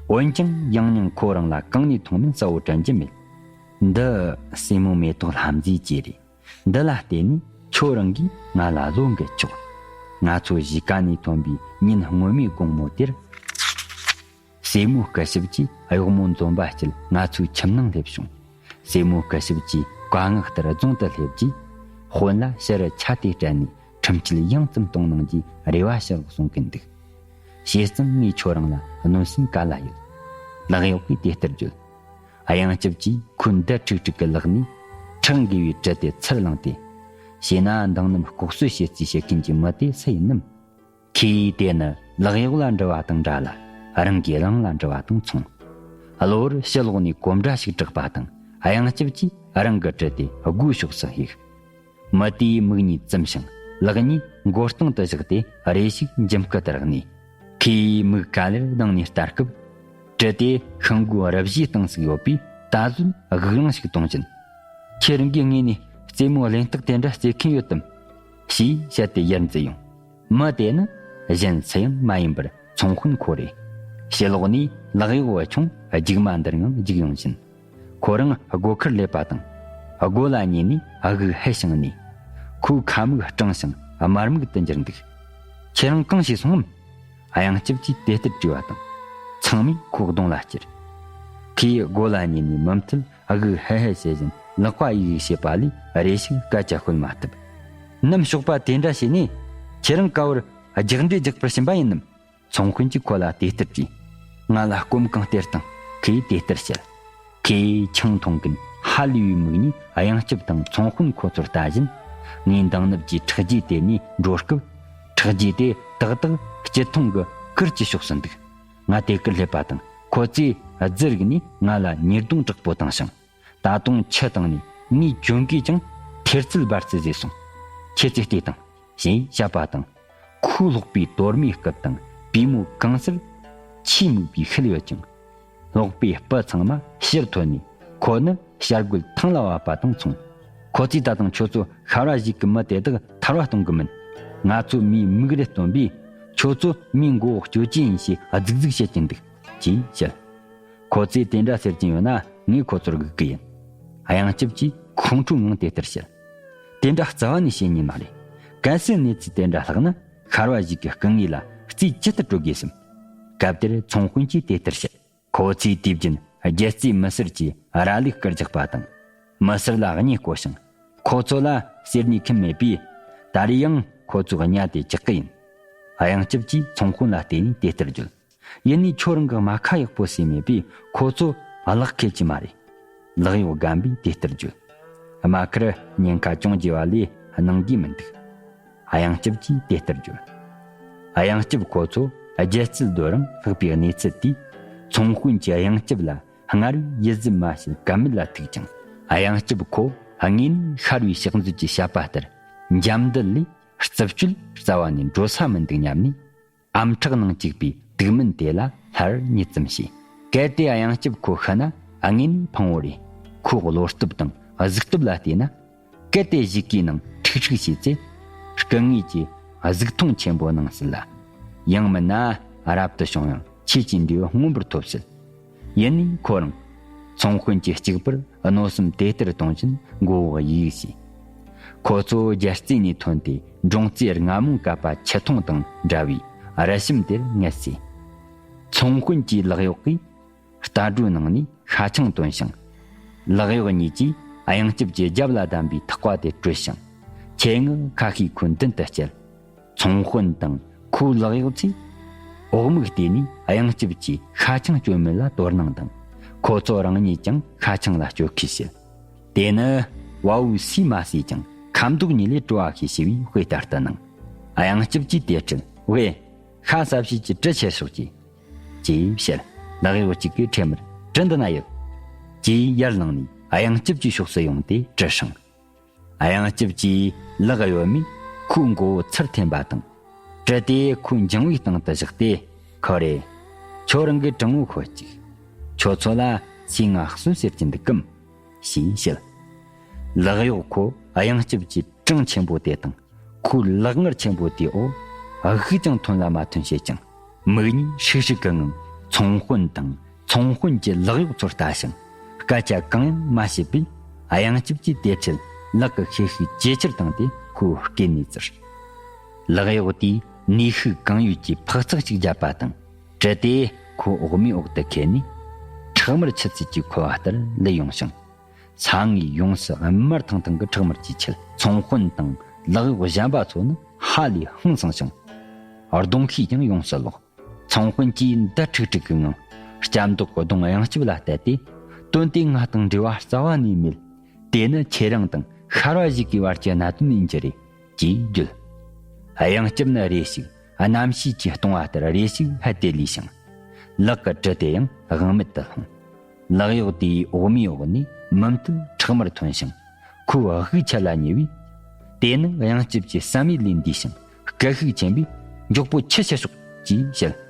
འོན་ཀྱང་ཡང་སྙིང་ཁོ་རང་ལ་གང་ནས་མཐོང་མིན་གསལ་བོ་དྲན་གྱི་མེད། འདི་སྲས་མོ་མེ་ཏོག་ལྷ་མཛེས་ཀྱི་རེད། འདི་ལ་བརྟེན་ནས་ཁྱོད་རང་གིས་ང་ལ་བློ་འགེལ་ཆོག། ང་ཚོ་གཞིས་ཀ་ནས་ཐོན་པའི་ཉིན་སྔོན་མའི་དགོང་མོ་དེར། སྲས་མོ་སྐུ་ཞབས་ཀྱིས་གཡོག་མོ་འཛོམས་པ་སྐྱིད་ང་ཚོའི་ཁྱིམ་ནང་སླེབས་བྱུང་། སྲས་མོ་སྐུ་ཞབས་ཀྱིས་བཀའ་མངགས་ལྟར་རྫོང་དུ་སླེབས་རྗེས། དཔོན་ལ་ཕྱུ་རུ་ཆ་དེ་སྤྲད་ནས་ཁྲིམས་གཅོད་ཡང་ཙམ་གཏོང་གནང་རྒྱུའི་རེ་བ་ཞུ་རོགས་གསུང་གིན་འདུག། བྱས་ཙང་ངས་ཁྱོད་རང་ལ་གནོད་སེམས་ག་ལ་ཡོད། ལག་གཡོག་གིས་དེ་ལྟར་བརྗོད། ཨ། ཡང་སྐྱིབས་ཀྱིས་ཁོའི་འདར་ཁྲིག་ཁྲིག་གི་ལག་ནས་ཁྲག་འགོས་པའི་གྲི་དེ་ཚུར་བླངས་ཏེ། བྱས་ན་འདང་ནུབ་ལྐོག་གསོད་བྱེད་རྩིས་བྱེད་མཁན་གྱི་མི་དེ་སུ་ཡིན་ནམ། ཁོས་དེ་ནི་ལག་གཡོག་ལ་འདྲི་བ་དང་འདྲ་ལ། རང་གི་གླིང་ལ་འདྲི་བ་དང་མཚུངས། གློ་བུར་ཕྱི་ལོགས་ནས་གོམ་སྒྲ་ཞིག་གྲགས་པ་དང་ཨ། ཡང་སྐྱིབས་ཀྱིས་རང་གི་གྲི་དེ་སྒོའི་ཕྱོགས་སུ་གཡུགས། མི་དེས་མིག་གཉིས་བཙུམས་ཤིང་ལག་གཉིས་མགོ་སྟེང་དུ་བཞག་སྟེ་རེ་ཞིག་འཇིམ་སྐུ་ལྟར་གནས། ཁོས་མིག་ག་ལེར་གདངས་ནས་ལྟ་སྐབས། གྲི་དེ་ཤིང་སྒོའི་རི་བཞིའི་སྟེང་ཟུག་ཡོད་པས་ད་གཟོད་དབུགས་རིང་ཞིག་གཏོང་བཞིན། ཁྱེད་རང་གིས་དངོས་ནས་རྩེད་མོ་གླེན་རྟགས་དེ་འདྲ་རྩེད་མཁན་ཡོད་དམ། ཞེས་བཤད་དེ་ཡར་འཛུལ་ཡོང་། མི་དེ་ནི་གཞན་སུ་ཡང་མ་ཡིན་པར་ཚོང་དཔོན་ཁོ་རེད། ཕྱི་ལོགས་ནས་ལག་གཡོག་བུ་ཆུང་རྒྱུག་མ་འདར་ངང་རྒྱུགས་ཡོང་བཞིན། ཁོ་རང་སྒོ་ཁར་སླེབས་པ་དང་། སྒོ་ལ་ཉེ་ནས་དབུགས་ཧལ་བྱུང་ནས། ཁོའི་ཁ་མིག་སྐྲངས་ཤིང་དམར་མིག་ཏུ་འགྱུར་འདུག། ཁྱེད་རང་གང་བྱས་སོང་ངམ། ཨ། ཡང་སྐྱིབས་ཀྱིས་དེ་ལྟར་དྲིས་པ་དང་། ཚང་མས་ཁོའི་གདོང་ལ་ཅེར། ཁོས་སྒོ་ལ་ཉེ་ནས་མུ་མཐུད་དབུགས་ཧལ་ཧལ་བྱེད་བཞིན་ལག་པ་གཡུག་གཡུག་བྱེད་པ་ལས་རེ་ཞིག་སྐད་ཆ་ཤོད་མ་ཐུབ། ནམ་ཞོགས་པ་དེ་འདྲ་བྱས་ནས་ཁྱེད་རང་ག་བར་རྒྱག་འདྲེ་རྒྱག་པར་ཕྱིན་པ་ཡིན་ནམ། ཚོང་དཔོན་གྱིས་ཁོ་ལ་དེ་ལྟར་དྲིས། ང་ལ་སྐོམ་གང་སྟེར་དང་། ཁོས་དེ་ལྟར་བཤད། ཁོས་ཆང་འཐུང་གིན་ཧ་ལས་པའི་མིག་གཉིས་ཨ། ཡང་སྐྱིབས་དང་ཚོང་དཔོན་ཁོ་ཚོར་ལྟ་བཞིན། ངས་འདང་ནུབ་ཀྱི་ཁྲག་རྗེས་དེད་ནས་འགྲོ་སྐབས། ཁྲག་རྗེས་དེ་ཏག་ཏག་སྐྱིད་ཐོང་གི་གུར་གྱི་ཕྱོགས་སུ་འདུག། ང་དེ་གར་སླེབས་པ་དང་ཁོ་ཚོས་རྫི་རིག་ནས་ང་ལ་ཉེས་རྡུང་དྲག་པོ་བཏང་ཞིང་། ད་དུང་ཆུ་བཏང་ནས་ངའི་གྱོན་གོས་ཀྱང་ཐེར་ཚལ་འབར་ཚུལ་བཟོས་སོང་། ཁྱེད་ཚོས་བལྟས་དང་། ཞེས་བཤད་པ་དང་། ཁོའི་སློག་པའི་དོར་མའི་སྐུད་དང་པུས་མོ་གང་སར་ཆེས་མིག་པའི་ཤུལ་ཡོད་ཅིང་། སློག་པའི་སྤུ་ཚང་མ་ཕྱིར་འཐོར་ནས། ཁོ་ནི་བྱ་རྒོད་ཐང་ལ་བབས་པ་དང་མཚུངས། ཁོ་ཚོས་ད་དུང་ཁྱོད་ཚོ་ཤར་བ་གཞིས་ཀྱི་མི་དེ་དག་ཐར་བ་གཏོང་གི་མིན། ང་ཚོ་མིའི་མིག་རེ་སྟོན་པས་ཁྱོད་ཚོ་མིའི་མགོ་བོ་གཅོད་ཀྱི་ཡིན་ཞེས་རྫིག་རྫིག་བཤད་ཀྱིན་འདུག། ཅེས་བཤད། ཁོ་ཚོས་དེ་འདྲ་ཟེར་གྱིན་ཡོད་ན་ངས་ཁོ་ཚོར་སྒུག་གི་ཡིན། ཨ། ཡང་སྐྱིབས་ཀྱིས་ཁོང་ཁྲོའི་ངང་དེ་ལྟར་བཤད། དེ་འདྲ་རྩ་བ་ནས་བཤད་ཉན་མ་རེད། གལ་སྲིད་གནས་ཚུལ་དེ་འདྲ་ལྷག་ན་ཤར་བ་གཞིས་ཀྱི་སྐུ་ངོ་ལ་རྩིས་ཇི་ལྟར་སྤྲོད་དགོས་སམ། སྐབས་དེར་ཚོང་དཔོན་གྱིས་དེ་ལྟར་བཤད། ཁོ་ཚོས་དུས་རྒྱུན་ རྒྱལ་རྩེ་མི་སེར་གྱིས་ར་ལུག་སྐུར་རྒྱག་པ་དང་། མི་སེར་ལ་གཉིད་བསྐོར་ཞིང་། ཁོ་ཚོ་ལ་གསེར་ཉིས་ཁེམ་མེད་པས། ད་རེས་ཡང་ཁོ་ཚོའི་གཉའ་དེ་བཅག་གི་ཡིན། གཡང་སྐྱབས་ཀྱིས་ཚོང་དཔོན་ལ་བལྟས་ནས་དེ་ལྟར་བརྗོད། ཡིན་ནའི་ཁྱོད་རང་གི་རྨ་ཁ་ཡག་པོ་ཟོས་མེད་པས་ཁོ་ཚོ་གླགས་འཁེལ་གྱི་མ་རེད། ལག་གཡོག་རྒན་པས་དེ་ལྟར་བརྗོད། རྨ་ཁར་ཉེན་ཁ་ཅུང་རྒྱས་པ་ལས་སྣང་གི་མི་འདུག། གཡང་སྐྱབས་ཀྱིས་དེ་ལྟར་བརྗོད། གཡང་སྐྱབས་ཁོ་ཚོ་རྒྱལ་རྩེ་རྡོ་རིང་ལྷགས་པའི་གནས་ཚུལ་དེས་ཚོང་དཔོན་གྱིས་གཡང་སྐྱབས་ལ་སྔར་བས་ཡིད་གཟབ་མ་བྱས་ཀ་མེད་ལ་ཐུག་ཅིང་། གཡང་སྐྱབས་ཁོ་དངོས་གནས་ཤར་བའི་ཕྱག་མཛོད་ཀྱིས་བཤད་པ་ལྟར་འཇམ་འདི་ལས་རྩུབ་སྤྱོད་རྩ་བ་ནས་འགྲོ་ས་མི་འདུག་སྙམ་ནས། ཨམ་ཕྲག་ནང་བཅུག་པའི་དུག་སྨན་དེ་ལ་སླར་གཉིད་ཙམ་བྱས། གལ་ཏེ་གཡང་སྐྱབས་ཁོ་ཤི་ན་དངོས་གནས་ཕངས་པོ་རེད། ཁོའི་བློ་སྟོབས་དང་གཟུགས་སྟོབས་ལ་བལྟས་ན། གལ་ཏེ་གཞིས་ཀའི་ནང་ཁྲིག་ཁྲིག་བྱས་ཚེ། སྐུ་ངོས་ཀྱི་གཟུགས་མཐོང་ཆེན་པོ་གནང་སྲིད་ལ། ཡང་མིན་ན་རབ་ཏུ་བྱུང་ཡང་ཁྱེད་ཀྱི་འབྲས་བུ་མངོན་པར་ཐོབ་སྲིད། ཡིན་ནའི་ཁོ་རང་ཚོང་དཔོན་གྱིས་གཅིག་པུར་གནོད་སེམས་དེ་ལྟར་གཏོང་བཞིན་མགོ་བོ་གཡུག་བྱས། ཁོ་ཚོ་རྒྱལ་རྩེ་ནས་ཐོན་ཏེ་འབྲོང་རྩེ་རྔ་མོང་བཀབ་པ་ཆུ་ཐོང་དང་འདྲ་བའི་རི་ཞིམ་དེར་ངལ་གསོས། ཚོང་དཔོན་གྱི་ལག་གཡོག་གིས་རྟ་སྒྲོའི་ནང་ནས་ཤ་ཆང་བཏོན་ཞིང་། ལག་གཡོག་གཉིས་ཀྱིས་གཡང་སྐྱབས་ཀྱི་རྒྱབ་ལ་བསྡམས་པའི་ཐག་པ་དེ་བཀྲུས་ཤིང་། ཆེད་མངགས་ཁ་ཤས་ཁོའི་མདུན་དུ་བསྐྱལ། ཚོང་དཔོན་དང་ཁོའི་ལག་གཡོག་ཚོས་འོག་མིག་བལྟས་ནས་གཡང་སྐྱབས་ཀྱིས་ཤ་ཆང་སྤྱོད་མིན་ལ་དོ་སྣང་དང་། ཁོ་ཚོ་རང་ཉིད་ཀྱང་ཤ་ཆང་ལ་སྤྱོད་ཁུལ་བྱེད། དེ་ནི་བ་འུ་སུས་མ་ཟོས་ཀྱང་ཁ་མདོག་ཉིད་ལས་བྲོ་བ་ཤས་ཆེ་བའི་དཔེ་ལྟར་དུ་སྣང་། གཡང་སྐྱབས་ཀྱིས་དེ་དྲིལ། ཝེ། ཤ་ཟ་བྱེད་ཀྱི་གྲི་ཁྱེར་ཤོག་ཅིག། ཅེས་བཤད། ལག་གཡོག་གཅིག་གིས་ཁྲེལ་མེད། གྲི་འདི་ན་ཡོད། ཅེས་ཡར་ལངས་ནས་གཡང་སྐྱབས་ཀྱི་ཕྱོགས་སུ་ཡོང་སྟེ་གྲི་བསྲིངས། གཡང་སྐྱབས་ཀྱིས་ལག་གཡོན་མས་ཁོའི་མགོ་བོ་ཚུར་འཐེན་པ་དང་། གྲི་དེ་ཁོའི་འཇིང་བའི་སྟེང་དུ་བཞག་སྟེ། ཁོ་རེ། ཁྱོད་རང་གི་གྲི་ངོ་ཁོ་ཅིག། ཁྱོད་ཚོ་ལ་ཚེ་སྔ་གསོན་ཟེར་གྱི་འདུག་གམ། ཞེས་བཤད། ལག་གཡོག་ཁོ་གཡང་སྐྱབས་ཀྱི་གྲངས་ཆེན་པོ་དེ་དང་། ཁོའི་ལག་ངར་ཆེན་པོ་དེའི་འོག་དབུགས་ཀྱང་ཐོན་ལ་མ་ཐོན་བྱེད་ཅིང་། མིག་གཉིས་ཧྲིག་ཧྲིག་གི་ངང་ཚོང་དཔོན་དང་ཚོང་དཔོན་གྱི་ལག་གཡོག་ཚོར་ལྟ་ཞིང་། སྐད་ཆ་གང་ཡང་མ་བཤད་པས། གཡང་སྐྱབས་ཀྱིས་དེ་འཕྲལ་ལག་གི་ཤེད་ཤུགས་ཇེ་ཆེར་བཏང་སྟེ་ཁོའི་སྐེ་ནས་བཙིར། ལག་གཡོག་དེས་ནུས་ཤུགས་གང་ཡོད་ཀྱིས་འཕག་འཚག་ཅིག་བརྒྱབ་པ་དང་། གྲི་དེ་ཁོའི་འོག་མའི་འོག་ཏུ་ཁེལ་ནས། ཁྲག་དམར་ཆུ་ཚད་ཀྱིས་ཁོལ་བ་ལྟར་ལུད་ཡོང་ཞིང་། ས་ངོས་ཡོངས་སུ་དམར་ཐང་ཐང་གི་ཁྲག་དམར་གྱིས་ཆིལ། ཚོང་དཔོན་དང་ལག་གཡོག་གཞན་པ་ཚོ་ནི་ཧ་ལས་ཧང་སངས་ཤིང་། གདོང་ཤུགས་ཀྱང་ཡོངས་སུ་ལོག། ཚོང་དཔོན་གྱིས་མདའ་ཁྲིག་ཁྲིག་གི་ངང་སྐྱབས་མདོག་གི་གདོང་གཡང་སྐྱབས་ལ་གཏད་དེ། དོན་དེ་ང་དང་འབྲེལ་བ་རྩ་བ་ནས་མེད། དེ་ནི་ཁྱེད་རང་དང་ཤར་བ་ཞིག་གི་བར་གྱི་གནད་དོན་ཡིན་གྱི་རེད། ཅེས་བརྗོད། གཡང་སྐྱབས་ནི་རེ་ཞིག་རྣམ་ཤེས་ཀྱིས་སྟོང་བ་ལྟར་རེ་ཞིག་ཧད་དེ་ལུས་ཤིང་། ལག་གི་གྲི་དེ་ཡང་དབང་མེད་དུ་ལྷུང་། ལག་གཡོག་དེའི་འོག་མའི་འོག་ནས་མུ་མཐུད་ཁྲག་དམར་ཐོན་ཞིང་། ཁོའི་དབུགས་ཆད་ལ་ཉེ་བས། དེ་ནི་གཡང་སྐྱབས་ཀྱི་བསམ་ཡུལ་ལས་འདས་ཤིང་སྐད་ཤུགས་ཆེན་པོས། མགྱོགས་པོ་ཁྱི་ཁྱེར་ཤོག་ཅེས་བཤད།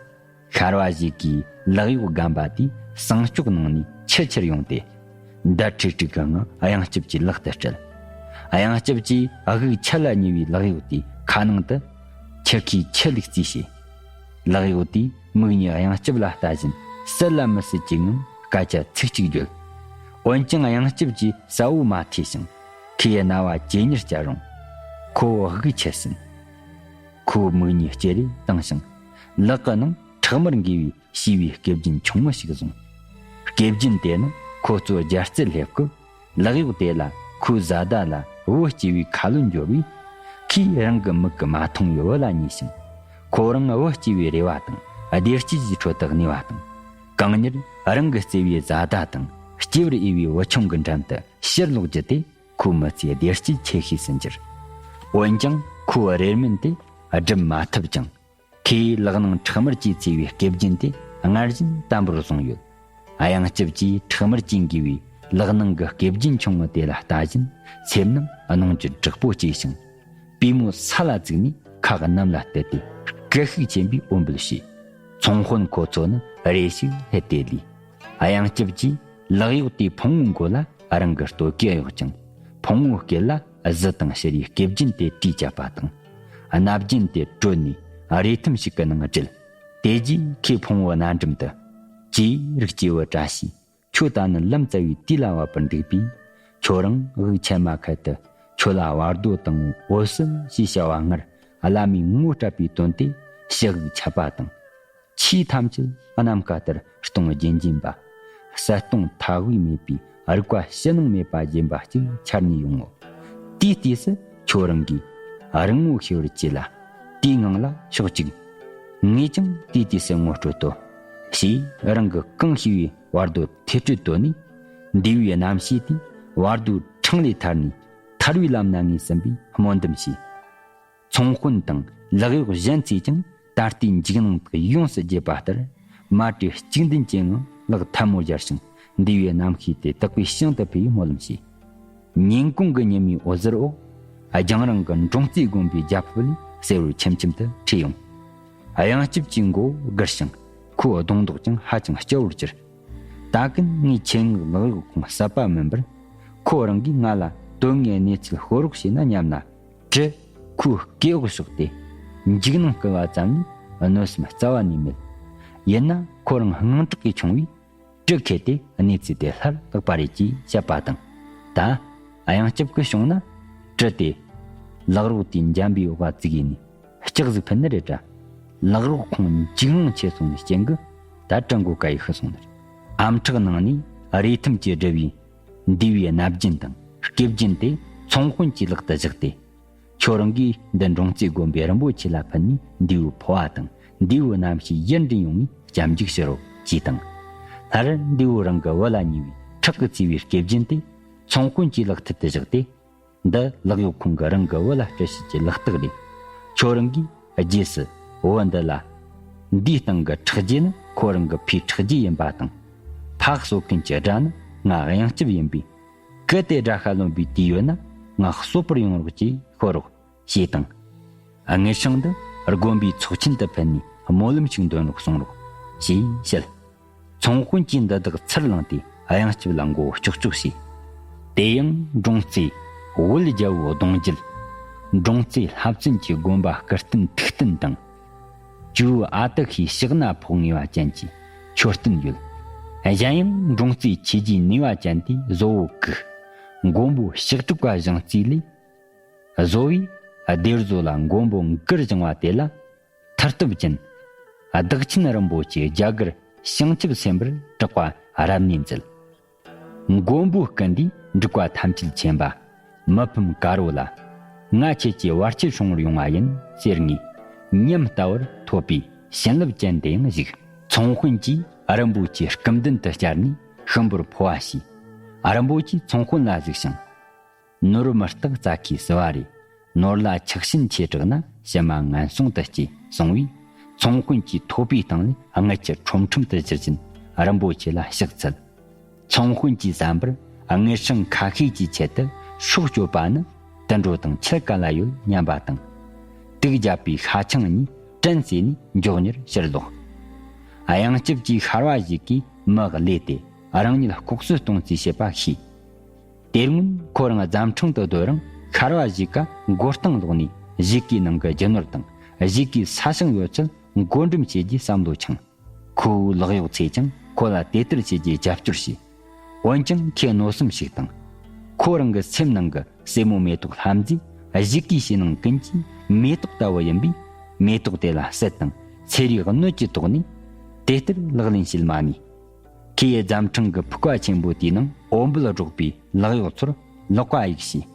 ཤར་བ་ཞིག་གིས་ལག་གཡོག་རྒན་པ་དེའི་ཟངས་ལྕོག་ནང་ནས་ཁྱི་ཁྱེར་ཡོང་སྟེ། མདའ་ཁྲིག་ཁྲིག་གི་ངང་གཡང་སྐྱབས་ཀྱི་ལག་ཏུ་སྤྲད། གཡང་སྐྱབས་ཀྱིས་དབུགས་ཆད་ལ་ཉེ་བའི་ལག་གཡོག་དེའི་ཁ་ནང་དུ་ཁྱི་ཁའི་ཁྱི་ལུག་རྩིས་བྱས། ལག་གཡོག་དེས་མིག་གཉིས་གཡང་སྐྱབས་ལ་ལྟ་བཞིན་སྲིད་ལ་མི་སྲིད་ཀྱི་ངང་སྐད་ཆ་ཚིག་གཅིག་བརྗོད། འོན་ཀྱང་གཡང་སྐྱབས་ཀྱིས་གསལ་བོ་མ་ཐོས་ཤིང་། ཁོའི་རྣ་བ་ཇེ་ཉེར་བཅར་རུང་། ཁོའི་དབུགས་ཆད་ཟིན། ཁོའི་མིག་གཉིས་ལྕེ་རེ་བཏང་ཞིང་། ལག་གི་ནང་ཁྲག་དམར་འགོས་པའི་བྱིས་པའི་སྐེ་རྒྱན་ཆུང་ངུ་ཞིག་བཟུང་། སྐེ་རྒྱན་དེ་ནི་ཁོ་ཚོའི་རྒྱལ་རྩེར་སླེབས་སྐབས། ལག་གཡོག་དེ་ལ་ཁོའི་བཟའ་ཟླ་ལ་བུ་སྐྱེས་པའི་ཁ་ལོ་འབྱོར་བས། ཁོས་རང་གི་མིག་གིས་མ་མཐོང་བའི་བུ་ལ་ཉེས་ཤིང་། ཁོ་རང་བུ་སྐྱེས་པའི་རེ་བ་དང་བདེ་སྐྱིད་ཀྱི་ཁྲོད་དུ་གནས་པ་དང་། གང་མྱུར་རང་གི་བརྩེ་བའི་བཟའ་ཟླ་དང་སྐྱེས་པར་འོས་པའི་བུ་ཆུང་གི་འགྲམ་དུ་ཕྱིར་ལོག་རྒྱུ་དེ་ཁོའི་མི་ཚེའི་བདེ་སྐྱིད་ཆེ་ཤོས་སུ་འགྱུར། འོན་ཀྱང་ཁོའི་རེ་སྨོན་དེ་སྒྲུབ་མ་ཐུབ་ཅིང་། ཁོའི་ལག་ནང་ཁྲག་དམར་གྱིས་བཙོས་པའི་སྐེ་རྒྱན་དེ་སྔར་བཞིན་དམ་པོར་བཟུང་ཡོད། གཡང་སྐྱབས་ཀྱིས་ཁྲག་དམར་གྱིས་འགོས་པའི་ལག་ནང་གི་སྐེ་རྒྱན་ཆུང་ངུ་དེ་ལ་ལྟ་བཞིན་སེམས་ནང་གནོང་འགྱོད་དྲག་པོ་སྐྱེས་ཤིང་། པུས་མོ་ས་ལ་བཙུགས་ནས་ཁ་གནམ་ལ་གཏད་དེ་སྐད་ཤུགས་ཆེན་པོས་འབོད་འབོད་བྱས། ཚོང་དཔོན་ཁོ་ཚོ་ནི་རེ་ཞིག་ཧད་དེ་ལུས། གཡང་སྐྱབས་ཀྱིས་ལག་གཡོག་དེའི་ཕུང་བོའི་མགོ་ལ་རང་གི་སྟོད་གོས་གཡོགས་ཀྱང་། ཕུང་བོའི་སྐེད་ལ་གཟི་དང་བྱུ་རུའི་སྐེ་རྒྱན་དེ་དཀྲིས་བཅད་པ་དང་། སྣ་རྒྱན་དེ་དཀྲོལ་ནས་རས་ཐུམ་ཞིག་གི་ནང་བསྒྲིལ། དེ་རྗེས་ཁོས་ཕུང་བོའི་སྣ་འགྲམ་དུ། ཀྱེ་རིགས་སྐྱེས་བུ་བཀྲ་ཤིས། ཁྱོད་ད་ནི་ལམ་བཙལ་བའི་དུས་ལ་བབ་པར་འདུག་པས། ཁྱོད་རང་དབུགས་ཆད་མ་ཁད་དུ་ཁྱོད་ལ་བར་དོ་དང་འོད་གསལ་ཞེས་བྱ་བ་སྔར་བླ་མས་ངོ་སྤྲད་པའི་དོན་དེ་ཕྱི་དབུགས་ཆད་པ་དང་། ཆོས་ཐམས་ཅད་ནམ་མཁའ་ལྟར་སྟོང་རྒྱན་འབྱིན་པ། གསལ་སྟོང་མཐའ་དབུས་མེད་པའི་རིག་པ་ཕྱི་ནང་མེད་པ་སྦྱིན་པ་གཅིག་འཆར་ནས་ཡོང་ངོ་། དེའི་དུས་སུ་ཁྱོད་རང་གིས་རིང་མོ་ཤེས་པར་གྱིས་ལ། དེའི་ངང་ལ་ཕྱོགས་གཅིག་ངས་ཀྱང་དེའི་དུས་སུ་ངོ་སྤྲོད་དོ། ཞེས་རང་གི་གང་ཤེས་པའི་བར་དོ་ཐེར་སྤྲོད་བཏོན་ནས། འདས་པའི་རྣམ་ཤེས་དེ་བར་དོའི་འཕྲང་ལས་ཐར་ནས། ཐར་བའི་ལམ་སྣ་ངེས་ཟིན་པའི་སྨོན་འདུན་ཞུས། ཚོང་དཔོན་དང་ལག་གཡོག་གཞན་ཚོས་ཀྱང་ད་ལྟའི་འཇིགས་སྣང་དག་ཡོངས་སུ་བརྗེད་པ་ལྟར། མ་དྲོས་གཅིག་མདུན་གྱི་ངང་ལག་ཐལ་མོ་སྦྱར་ཞིང་། འདས་པའི་རྣམ་ཤེས་དེ་དག་པའི་ཞིང་དུ་འཕོས་པའི་སྨོན་ལམ་བྱས། ཉིན་གུང་གི་ཉི་མའི་འོད་ཟེར་འོག་རྒྱང་རིང་གི་འབྲོང་རྩེ་དགོན་པའི་རྒྱ་ཕིབས་ལས་གསལ་བོར་ཆེམ་ཆེམ་དུ་ཁྲིད་ཡོང་། གཡང་སྐྱབས་ཀྱི་མགོ་བོ་སྒུར་ཞིང་། ཁོའི་གདོང་མདོག་ཀྱང་ཧ་ཅང་སྐྱ་བོར་གྱུར། ད་གིན་ངས་ཆེད་མངགས་ལག་གཡོག་ཁོང་གསར་པ་མིན་པར། ཁོ་རང་གིས་ང་ལ་དོན་དངོས་གནས་ཚུལ་ཤོད་རོགས་བྱས་ན་སྙམ་ན། དྲི། ཁོའི་སྐེ་འོག་ཕྱོགས་ཏེ། འཇིགས་སྣང་སྐུལ་བ་ཙམ་ལས་གནོད་སེམས་རྩ་བ་ནས་མེད། ཡིན་ན་ཁོ་རང་དངངས་སྐྲག་གིས་ཆུང་བས། གྲི་ཁྱེར་ཏེ་གནས་ཚུལ་དེ་སླར་ལྷག་པ་རེད་ཅེས་བཤད་པ་དང་། ད་གཡང་སྐྱབས་ཀྱིས་བྱུང་ན། གྲི་དེ་ལག་རོགས་དེའི་འཇམ་པའི་འོག་བཙུགས་ཡིན་ནས་ལྕགས་ཟིག་ཕུད་ནི་རེད་དྲ། ལག་རོགས་ཁོང་འཇིགས་སྣང་ཆེ་སོང་ནས་རྐྱེན་གྱིས་ད་གྲི་མགོ་བཀལ་ཡི་ཤི་སོང་ནི་རེད། ཨམ་ཕྲག་ནང་ནས་རས་ཐུམ་གྱིས་བསྒྲིབས་པའི་འདས་པའི་རྣམ་རྒྱུན་དང་སྐེ་རྒྱན་དེ་ཚོང་དཔོན་གྱི་ལག་ཏུ་བཞག་སྟེ། ཁྱོད་རང་གིས་འདི་འབྲོང་རྩེ་དགོན་པའི་རིན་པོ་ཆེ་ལ་ཕུལ་ནས་འདས་པོའི་འཕོ་བ་དང་འདས་པོའི་རྣམ་ཤེས་ཡུན་རིང་ཡོང་བའི་སྐྱབས་འཇུག་ཞུ་རོགས་ཅེས་དང་། སླར་འདས་པོ་རང་གི་བུ་ལ་ཉེ་བའི་ཁྲག་གིས་བཙོས་པའི་སྐེ་རྒྱན་དེ་ཚོང་དཔོན་གྱི་ལག་མཐིལ་དུ་བཞག་སྟེ། འདི་ལག་གཡོག་ཁོང་གིས་རང་གི་བུ་ལ་སྤྲད་བྱེད་ཀྱི་ལག་རྟགས་རེད། ཁྱོད་རང་གིས་རྗེས་སུ་བུ་འདི་ལ། འདིའི་སྟེང་གི་ཁྲག་རྒྱུན་ནི་ཁོ་རང་གི་ཕའི་ཁྲག་རྒྱུན་ཡིན་པ་དང་། ཕ་གསོ་མཁན་གྱི་དགྲ་ནི་ང་གཡང་སྐྱབས་ཡིན་པས། གལ་ཏེ་དགྲ་ཤ་ལོན་པའི་དུས་ཡོད་ན་ང་གསོད་པར་ཡོང་རོགས་ཅེས་ཤོད་རོགས་ཞེས་དང་། དངུལ་སྲང་འདི་དགོན་པའི་ཚོགས་ཆེན་དུ་ཕུལ་ནས་སྨོན་ལམ་ཞིག་འདོན་རོགས་གསུང་རོགས་ཞེས་བཤད། ཚོང་དཔོན་གྱིས་འདི་དག་ཚུར་བླངས་ཏེ་གཡང་སྐྱབས་ལ་མགོ་བོ་ལྕོག་ལྕོག་བྱས། དེ་ཡང་འབྲོང་རྩེ་བོད་རྒྱལ་པོའི་གདུང་རྒྱུད། འབྲོང་རྩེ་ལྷ་བཙུན་གྱི་དགོན་པ་སྐུ་རྟེན་ཐུགས་རྟེན་དང་། ཇོ་བོ་ཨ་ཏི་ཤའི་ཕྱག་ན་ཕོག་ངེས་པ་ཅན་གྱི་མཆོད་རྟེན་ཡོད། གཞན་ཡང་འབྲོང་རྩེའི་ཆོས་རྗེའི་ནུས་པ་ཅན་དེས་བཟོ་བོ་བཀུག། མགོན་པོ་ཕྱག་དྲུག་པ་བཞེངས་རྩིས་ལས། བཟོ་བོས་སྡེར་བཟོ་ལ་མགོན་པོ་མགུར་བཞེངས་པ་དེ་ལ། མཐུ་སྟོབས་ཅན། བདག་ཆེན་རིན་པོ་ཆེ་རྒྱ་གར་བྱང་ཆུབ་སེམས་དཔར་གྲགས་པ་རབ་གནས་མཛད། མགོན་པོའི་སྐུ་འདིས་འབྲུག་པ་ཐམས་ཅད་མཁྱེན་པ། མི་ཕམ་དཀར་པོ་ལ། ང་ཁྱེད་ཀྱི་བར་ཆད་སྲུང་བར་ཡོང་བ་ཡིན་ཟེར་ངེས། ཉམས་ལྟ་བུར་ཐོབ་པའི་བྱིན་རླབས་ཅན་དེ་ཡང་བཞུགས། ཚོང་དཔོན་གྱིས་རིན་པོ་ཆེའི་སྐུ་མདུན་དུ་བཅར་ནས་ཤུམ་པོར་འཕོ་བ་བྱས། རིན་པོ་ཆེས་ཚོང་དཔོན་ལ་གཟིགས་ཤིང་། ནོར་མི་རྟག་རྩྭ་ཁའི་ཟིལ་བ་རེད། ནོར་ལ་ཆགས་ཞེན་ཆེ་དྲགས་ན་ཕྱི་མ་ངན་སོང་དུ་སྐྱེ་གསུང་བས། ཚོང་དཔོན་གྱིས་ཐོད་པའི་སྟེང་ལས་དངུལ་ཆུ་ཁྲོམ་ཁྲོམ་དུ་བཞུར་བཞིན་རིན་པོ་ཆེ་ལ་ཕྱག་འཚལ། ཚོང་དཔོན་གྱིས་བསམ་པར་དངུལ་སྲང་ཁ་ཤས་ཀྱི་ཆེད་དུ་སྲོག་གཅོད་པ་ནི་དུད་འགྲོ་དང་ཁྱི་ག་ལ་ཡོད་སྙམ་པ་དང་། དུག་བརྒྱབ་པའི་ཤ་ཆང་གཉིས་དྲན་བསྲེས་ནས་མགྱོགས་མྱུར་ཕྱིར་ལོག། གཡང་སྐྱབས་ཀྱིས་ཤར་བ་གཞིས་ཀའི་མི་བློས་ཏེ་རང་ཉིད་ལྐོག་གསོད་གཏོང་རྩིས་བྱེད་པ་ཤེས། དེ་སྔོན་ཁོ་རང་རྫམ་ཕྲེང་དུ་སྡོད་རིང་ཤར་བ་གཞིས་ཀ་མགོ་རྟིང་སློག་ནས་གཞིས་ཀའི་ནང་གི་རྒྱུ་ནོར་དང་གཞིས་ཀའི་ས་ཞིང་ཡོད་ཚད་བགོ་འགྲེམས་བྱེད་རྒྱུའི་བསམ་བློ་འཆང་། ཁོའི་ལག་གཡོག་ཚོས་ཀྱང་ཁོ་ལ་དེ་ལྟར་བྱེད་རྒྱུའི་རྒྱབ་སྐྱོར་བྱས། འོན་ཀྱང་ཁོས་གནོད་སེམས་ཤིག་དང་། ཁོ་རང་གི་སེམས་ནང་གི་སྲས་མོ་མེ་ཏོག་ལྷ་མཛེས་གཞིས་ཀའི་ཕྱི་ནང་ཀུན་གྱི་མེ་ཏོག་ལྟ་བུ་ཡིན་པས། མེ་ཏོག་དེ་ལ་བསད་དང་ཚེ་རིག་གནོད་ཀྱི་དོགས་ནས་དེ་ལྟར་ལག་ལེན་བྱེད་མ་ནུས། ཁོས་རྫམ་ཕྲེང་གི་ཕུག་པ་ཆེན་པོ་དེའི་ནང་འོམ་བུ་སྒྲོག་པའི་ལག་གཡོག་ཚོར་ལག་པ་གཡུགས་ཤིང་།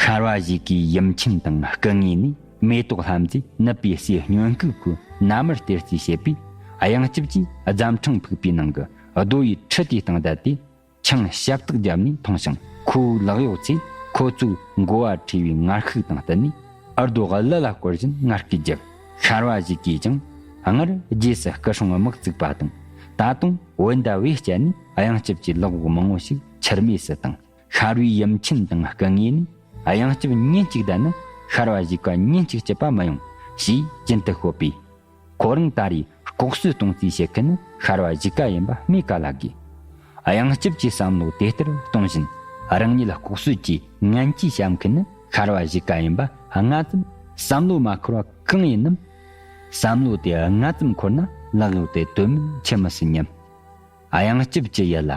ཤར་བ་གཞིས་ཀའི་ཡུམ་ཆེན་དང་སྐུ་ངོས་ནས་མེ་ཏོག་ལྷ་མཛེས་ནུབ་པའི་སའི་སྨྱོན་ཁུག་གི་མནའ་མར་སྟེར་རྩིས་བྱེད་པས། གཡང་སྐྱབས་ཀྱིས་རྫམ་ཕྲེང་ཕུག་པའི་ནང་གི་རྡོ་ཡི་ཁྲི་དེའི་སྟེང་བསྡད་དེ། ཆང་ཞབས་བཏགས་བརྒྱབ་ནས་འཐུང་ཞིང་། ཁོའི་ལག་གཡོག་ཚོས་ཁོ་ཚོའི་མགོ་བ་ཕྲེ་བའི་ངར་ཤུགས་དང་བསྟུན་ནས་ཨར་རྡོ་གླུ་ལ་བསྐོར་བཞིན་ངར་སྐད་བརྒྱབ། ཤར་བ་གཞིས་ཀས་ཀྱང་སྔར་རྗེས་སུ་སྐུ་སྲུང་དམག་བཙུགས་པ་དང་། ད་དུང་བོད་མདའ་བེ་བསྐྱལ་ནས་གཡང་སྐྱབས་ཀྱི་ལག་འོག་མང་བོ་ཞིག་ཆུར་མེད་སུ་བཏང་། ཤར་བའི་ཡུམ་ཆེན་དང་སྐུ་ངོས་ནས་གཡང་སྐྱབས་ཉིན་གཅིག་བསྡད་ན་ཤར་བ་གཞིས་ཀ་ཉིན་གཅིག་སྐྱིད་པ་མི་ཡོང་ཞེས་རྒྱུན་དུ་ཤོད་པས། ཁོ་རང་ད་རེས་ལྐོག་གསོད་གཏོང་རྩིས་བྱེད་མཁན་ནི་ཤར་བ་གཞིས་ཀ་ཡིན་པ་སྨོས་ག་ལ་དགོས། གཡང་སྐྱབས་ཀྱིས་བསམ་བློ་དེ་ལྟར་གཏོང་བཞིན། རང་ཉིད་ལྐོག་གསོད་ཀྱི་ངན་ཇུས་བཤམས་མཁན་ནི་ཤར་བ་གཞིས་ཀ་ཡིན་པ་སྔ་ཙམ་བསམ་བློ་མ་འཁོར་བ་གང་ཡིན་ནམ། བསམ་བློ་དེ་སྔ་ཙམ་འཁོར་ན་ལག་གཡོག་དེ་དོན་མེད་འཆི་མི་སྲིད་སྙམ། གཡང་སྐྱབས་ཀྱི་ཡིད་ལ་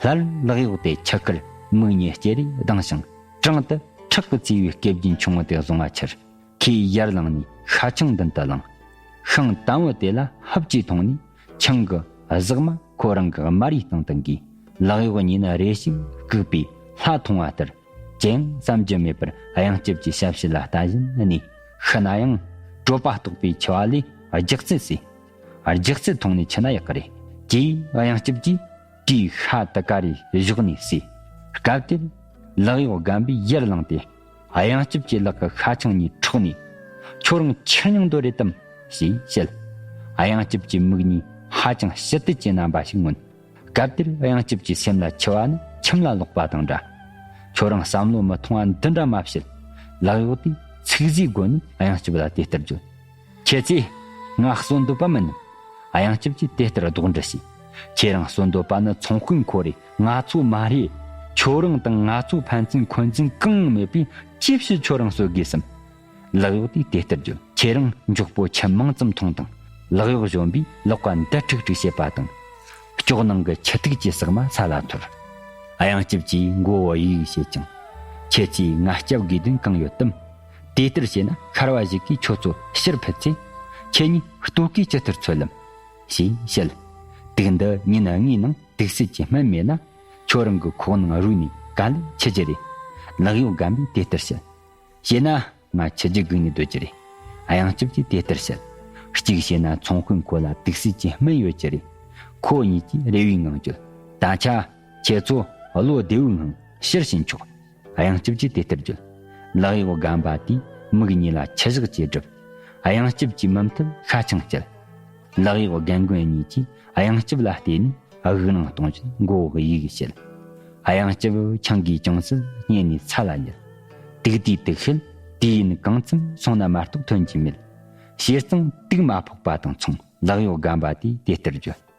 སླར་ལག་གཡོག་དེ་ཆུ་ཁར་མིག་གཉིས་བསྐྱེད་རེས་ལྡང་ཞིང་། བྲང་དུ་ཁྲག་གིས་བཙོས་པའི་སྐེ་རྒྱན་ཆུང་ངུ་དེ་བཟུང་བ་ཕྱིར། ཁོས་ཡར་ལངས་ནས་ཤ་ཆང་མདུན་དུ་བླངས། ཤིང་དམ་བུ་དེ་ལ་ཧབ་ཅེས་ཐོངས་ནས་ཆང་གི་ཟེགས་མ་ཁོ་རང་གི་དམར་རིའི་སྟེང་དུ་འགོས། ལག་གཡོག་གཉིས་ནི་རེ་ཞིག་སྒུག་པས་ལྷ་མཐོང་བ་ལྟར། ཅི་ཡང་བསམ་རྒྱུ་མེད་པར་གཡང་སྐྱབས་ཀྱི་ཞབས་ཕྱི་ལ་ལྟ་བཞིན་གནས། ཤི་ན་ཡང་གྲོད་པ་ལྟོགས་པའི་འཆི་བ་ལས་ལྗགས་རྩི་ཟོས། ལྗགས་རྩི་འཐུང་ནས་འཆི་ན་ཡག་གི་རེད། ཅེས་གཡང་སྐྱབས་ཀྱིས་གྲོས་ཤ་དུ་ཀ་རེ་གཞོག་ནས་ཟོས། སྐབས་དེར་ལག་གཡོག་རྒན་པས་ཡར་ལངས་ཏེ། གཡང་སྐྱབས་ཀྱི་ལག་གི་ཤ་ཆང་གཉིས་འཕྲོག་ནས། ཁྱོད་རང་འཆི་མྱོང་འདོད་རེད་དམ། ཞེས་བཤད། གཡང་སྐྱབས་ཀྱི་མིག་གཉིས་ཧ་ཅང་ཞི་དུལ་གྱི་རྣམ་པ་ཞིག་མངོན། སྐབས་དེར་གཡང་སྐྱབས་ཀྱི་སེམས་ལ་འཆི་བ་ནི་ཁྱིམ་ལ་ལོག་པ་དང་འདྲ། ཁྱོད་རང་བསམ་བློ་མི་ཐོང་བ་འདི་འདྲ་མ་བཤད། ལག་གཡོག་དེས་ཚིག་ཟོས་སྒོ་ནས་གཡང་སྐྱབས་ལ་དེ་ལྟར་བརྗོད། ཁྱེད་ཚོས་ང་གསོད་འདོད་པ་མིན། གཡང་སྐྱབས་ཀྱིས་དེ་ལྟར་ལྡོག་འདྲི་བྱས། ཁྱེད་རང་གསོད་འདོད་པ་ནི་ཚོང་དཔོན་ཁོ་རེད། ང་ཚོ་མ་རེད། ཁྱོད་རང་དང་ང་ཚོ་ཕན་ཚུན་འཁོན་འཛིན་གང་ཡང་མེད་པས། ཅིའི་ཕྱིར་ཁྱོད་རང་གསོད་དགོས་སམ། ལག་གཡོག་དེས་དེ་ལྟར་བརྗོད། ཁྱེད་རང་མགྱོགས་པོ་ཁྱི་མིང་ཙམ་མཐོང་དང་། ལག་གཡོག་གཞོན་པས་ལག་པ་མདའ་ཁྲིག་ཁྲིག་བྱེད་པ་དང་། ལྕོག་ནང་གི་ཁྱི་ཐིགས་ཀྱིས་ཟག་མ་ས་ལ་འཐོར། གཡང་སྐྱབས་ཀྱིས་མགོ་བོ་གཡུག་གཡུག་བྱེད་ཅིང་། ཁྱེད་ཚོས་ང་སྐྱབས་དགོས་དོན་གང་ཡོད་དམ། དེ་ལྟར་བྱས་ན་ཤར་བ་ཞིག་གིས་ཁྱོད་ཚོ་ཕྱིར་ཕུད་ཚེ། ཁྱེད་གཉིས་ལྟོ་གོས་ཇི་ལྟར་འཚོལ་ལམ། ཞེས་བཤད། དུག་འདི་ཉིན་ལྔའི་ནང་དུག་སེལ་གྱི་སྨན་མེད་ན། ཁྱོད་རང་གི་ཁོག་ནང་རུལ་ནས་ག་ལེར་འཆི་རྒྱུ་རེད། ལག་གཡོག་རྒན་པས་དེ་ལྟར་བཤད། བྱས་ན་ང་འཆི་རྒྱུ་སྒུག་ནས་སྡོད་རྒྱུ་རེད། གཡང་སྐྱབས་ཀྱིས་དེ་ལྟར་བཤད། གཅིག་བྱས་ན་ཚོང་དཔོན་ཁོ་ལ་དུག་སེལ་གྱི་སྨན་ཡོད་རྒྱུ་རེད། ཁོ་གཉིས་ཀྱིས་རེ་བའི་ངང་བརྗོད། ད་ཆ་ཁྱེད་ཚོ་བློ་བདེ་བོའི་ངང་ཕྱིར་ཕྱིན་ཆོག། གཡང་སྐྱབས་ཀྱིས་དེ་ལྟར་བརྗོད། ལག་གཡོག་རྒན་པ་དེས་མིག་གཉིས་ལ་ཆུ་བཞག་ཅེས་བསྒྲིབས། གཡང་སྐྱབས་ཀྱི་མུ་མཐུད་ཤ་ཆང་བསྐྱལ། ལག་གཡོག་རྒན་རྒོན་གཉིས་ཀྱིས་གཡང་སྐྱབས་ལ་བལྟས་ནས་དབུགས་རིང་གཏོང་བཞིན་མགོ་བོ་གཡུག་གཡུག་བྱེད། གཡང་སྐྱབས་ཆང་གིས་ཅུང་ཟད་མཉེས་ནས་ཚ་ལ་ཉལ། དུག་དེའི་དུག་ཤེད་དུས་ཡུན་གང་ཙམ་སོང་ན་མ་གཏོགས་ཐོན་གྱི་མེད། བྱས་ཙང་དུག་མ་ཕོག་པ་དང་མཚུངས། ལག་གཡོག་རྒན་པ་དེས་དེ་ལྟར་བརྗོད།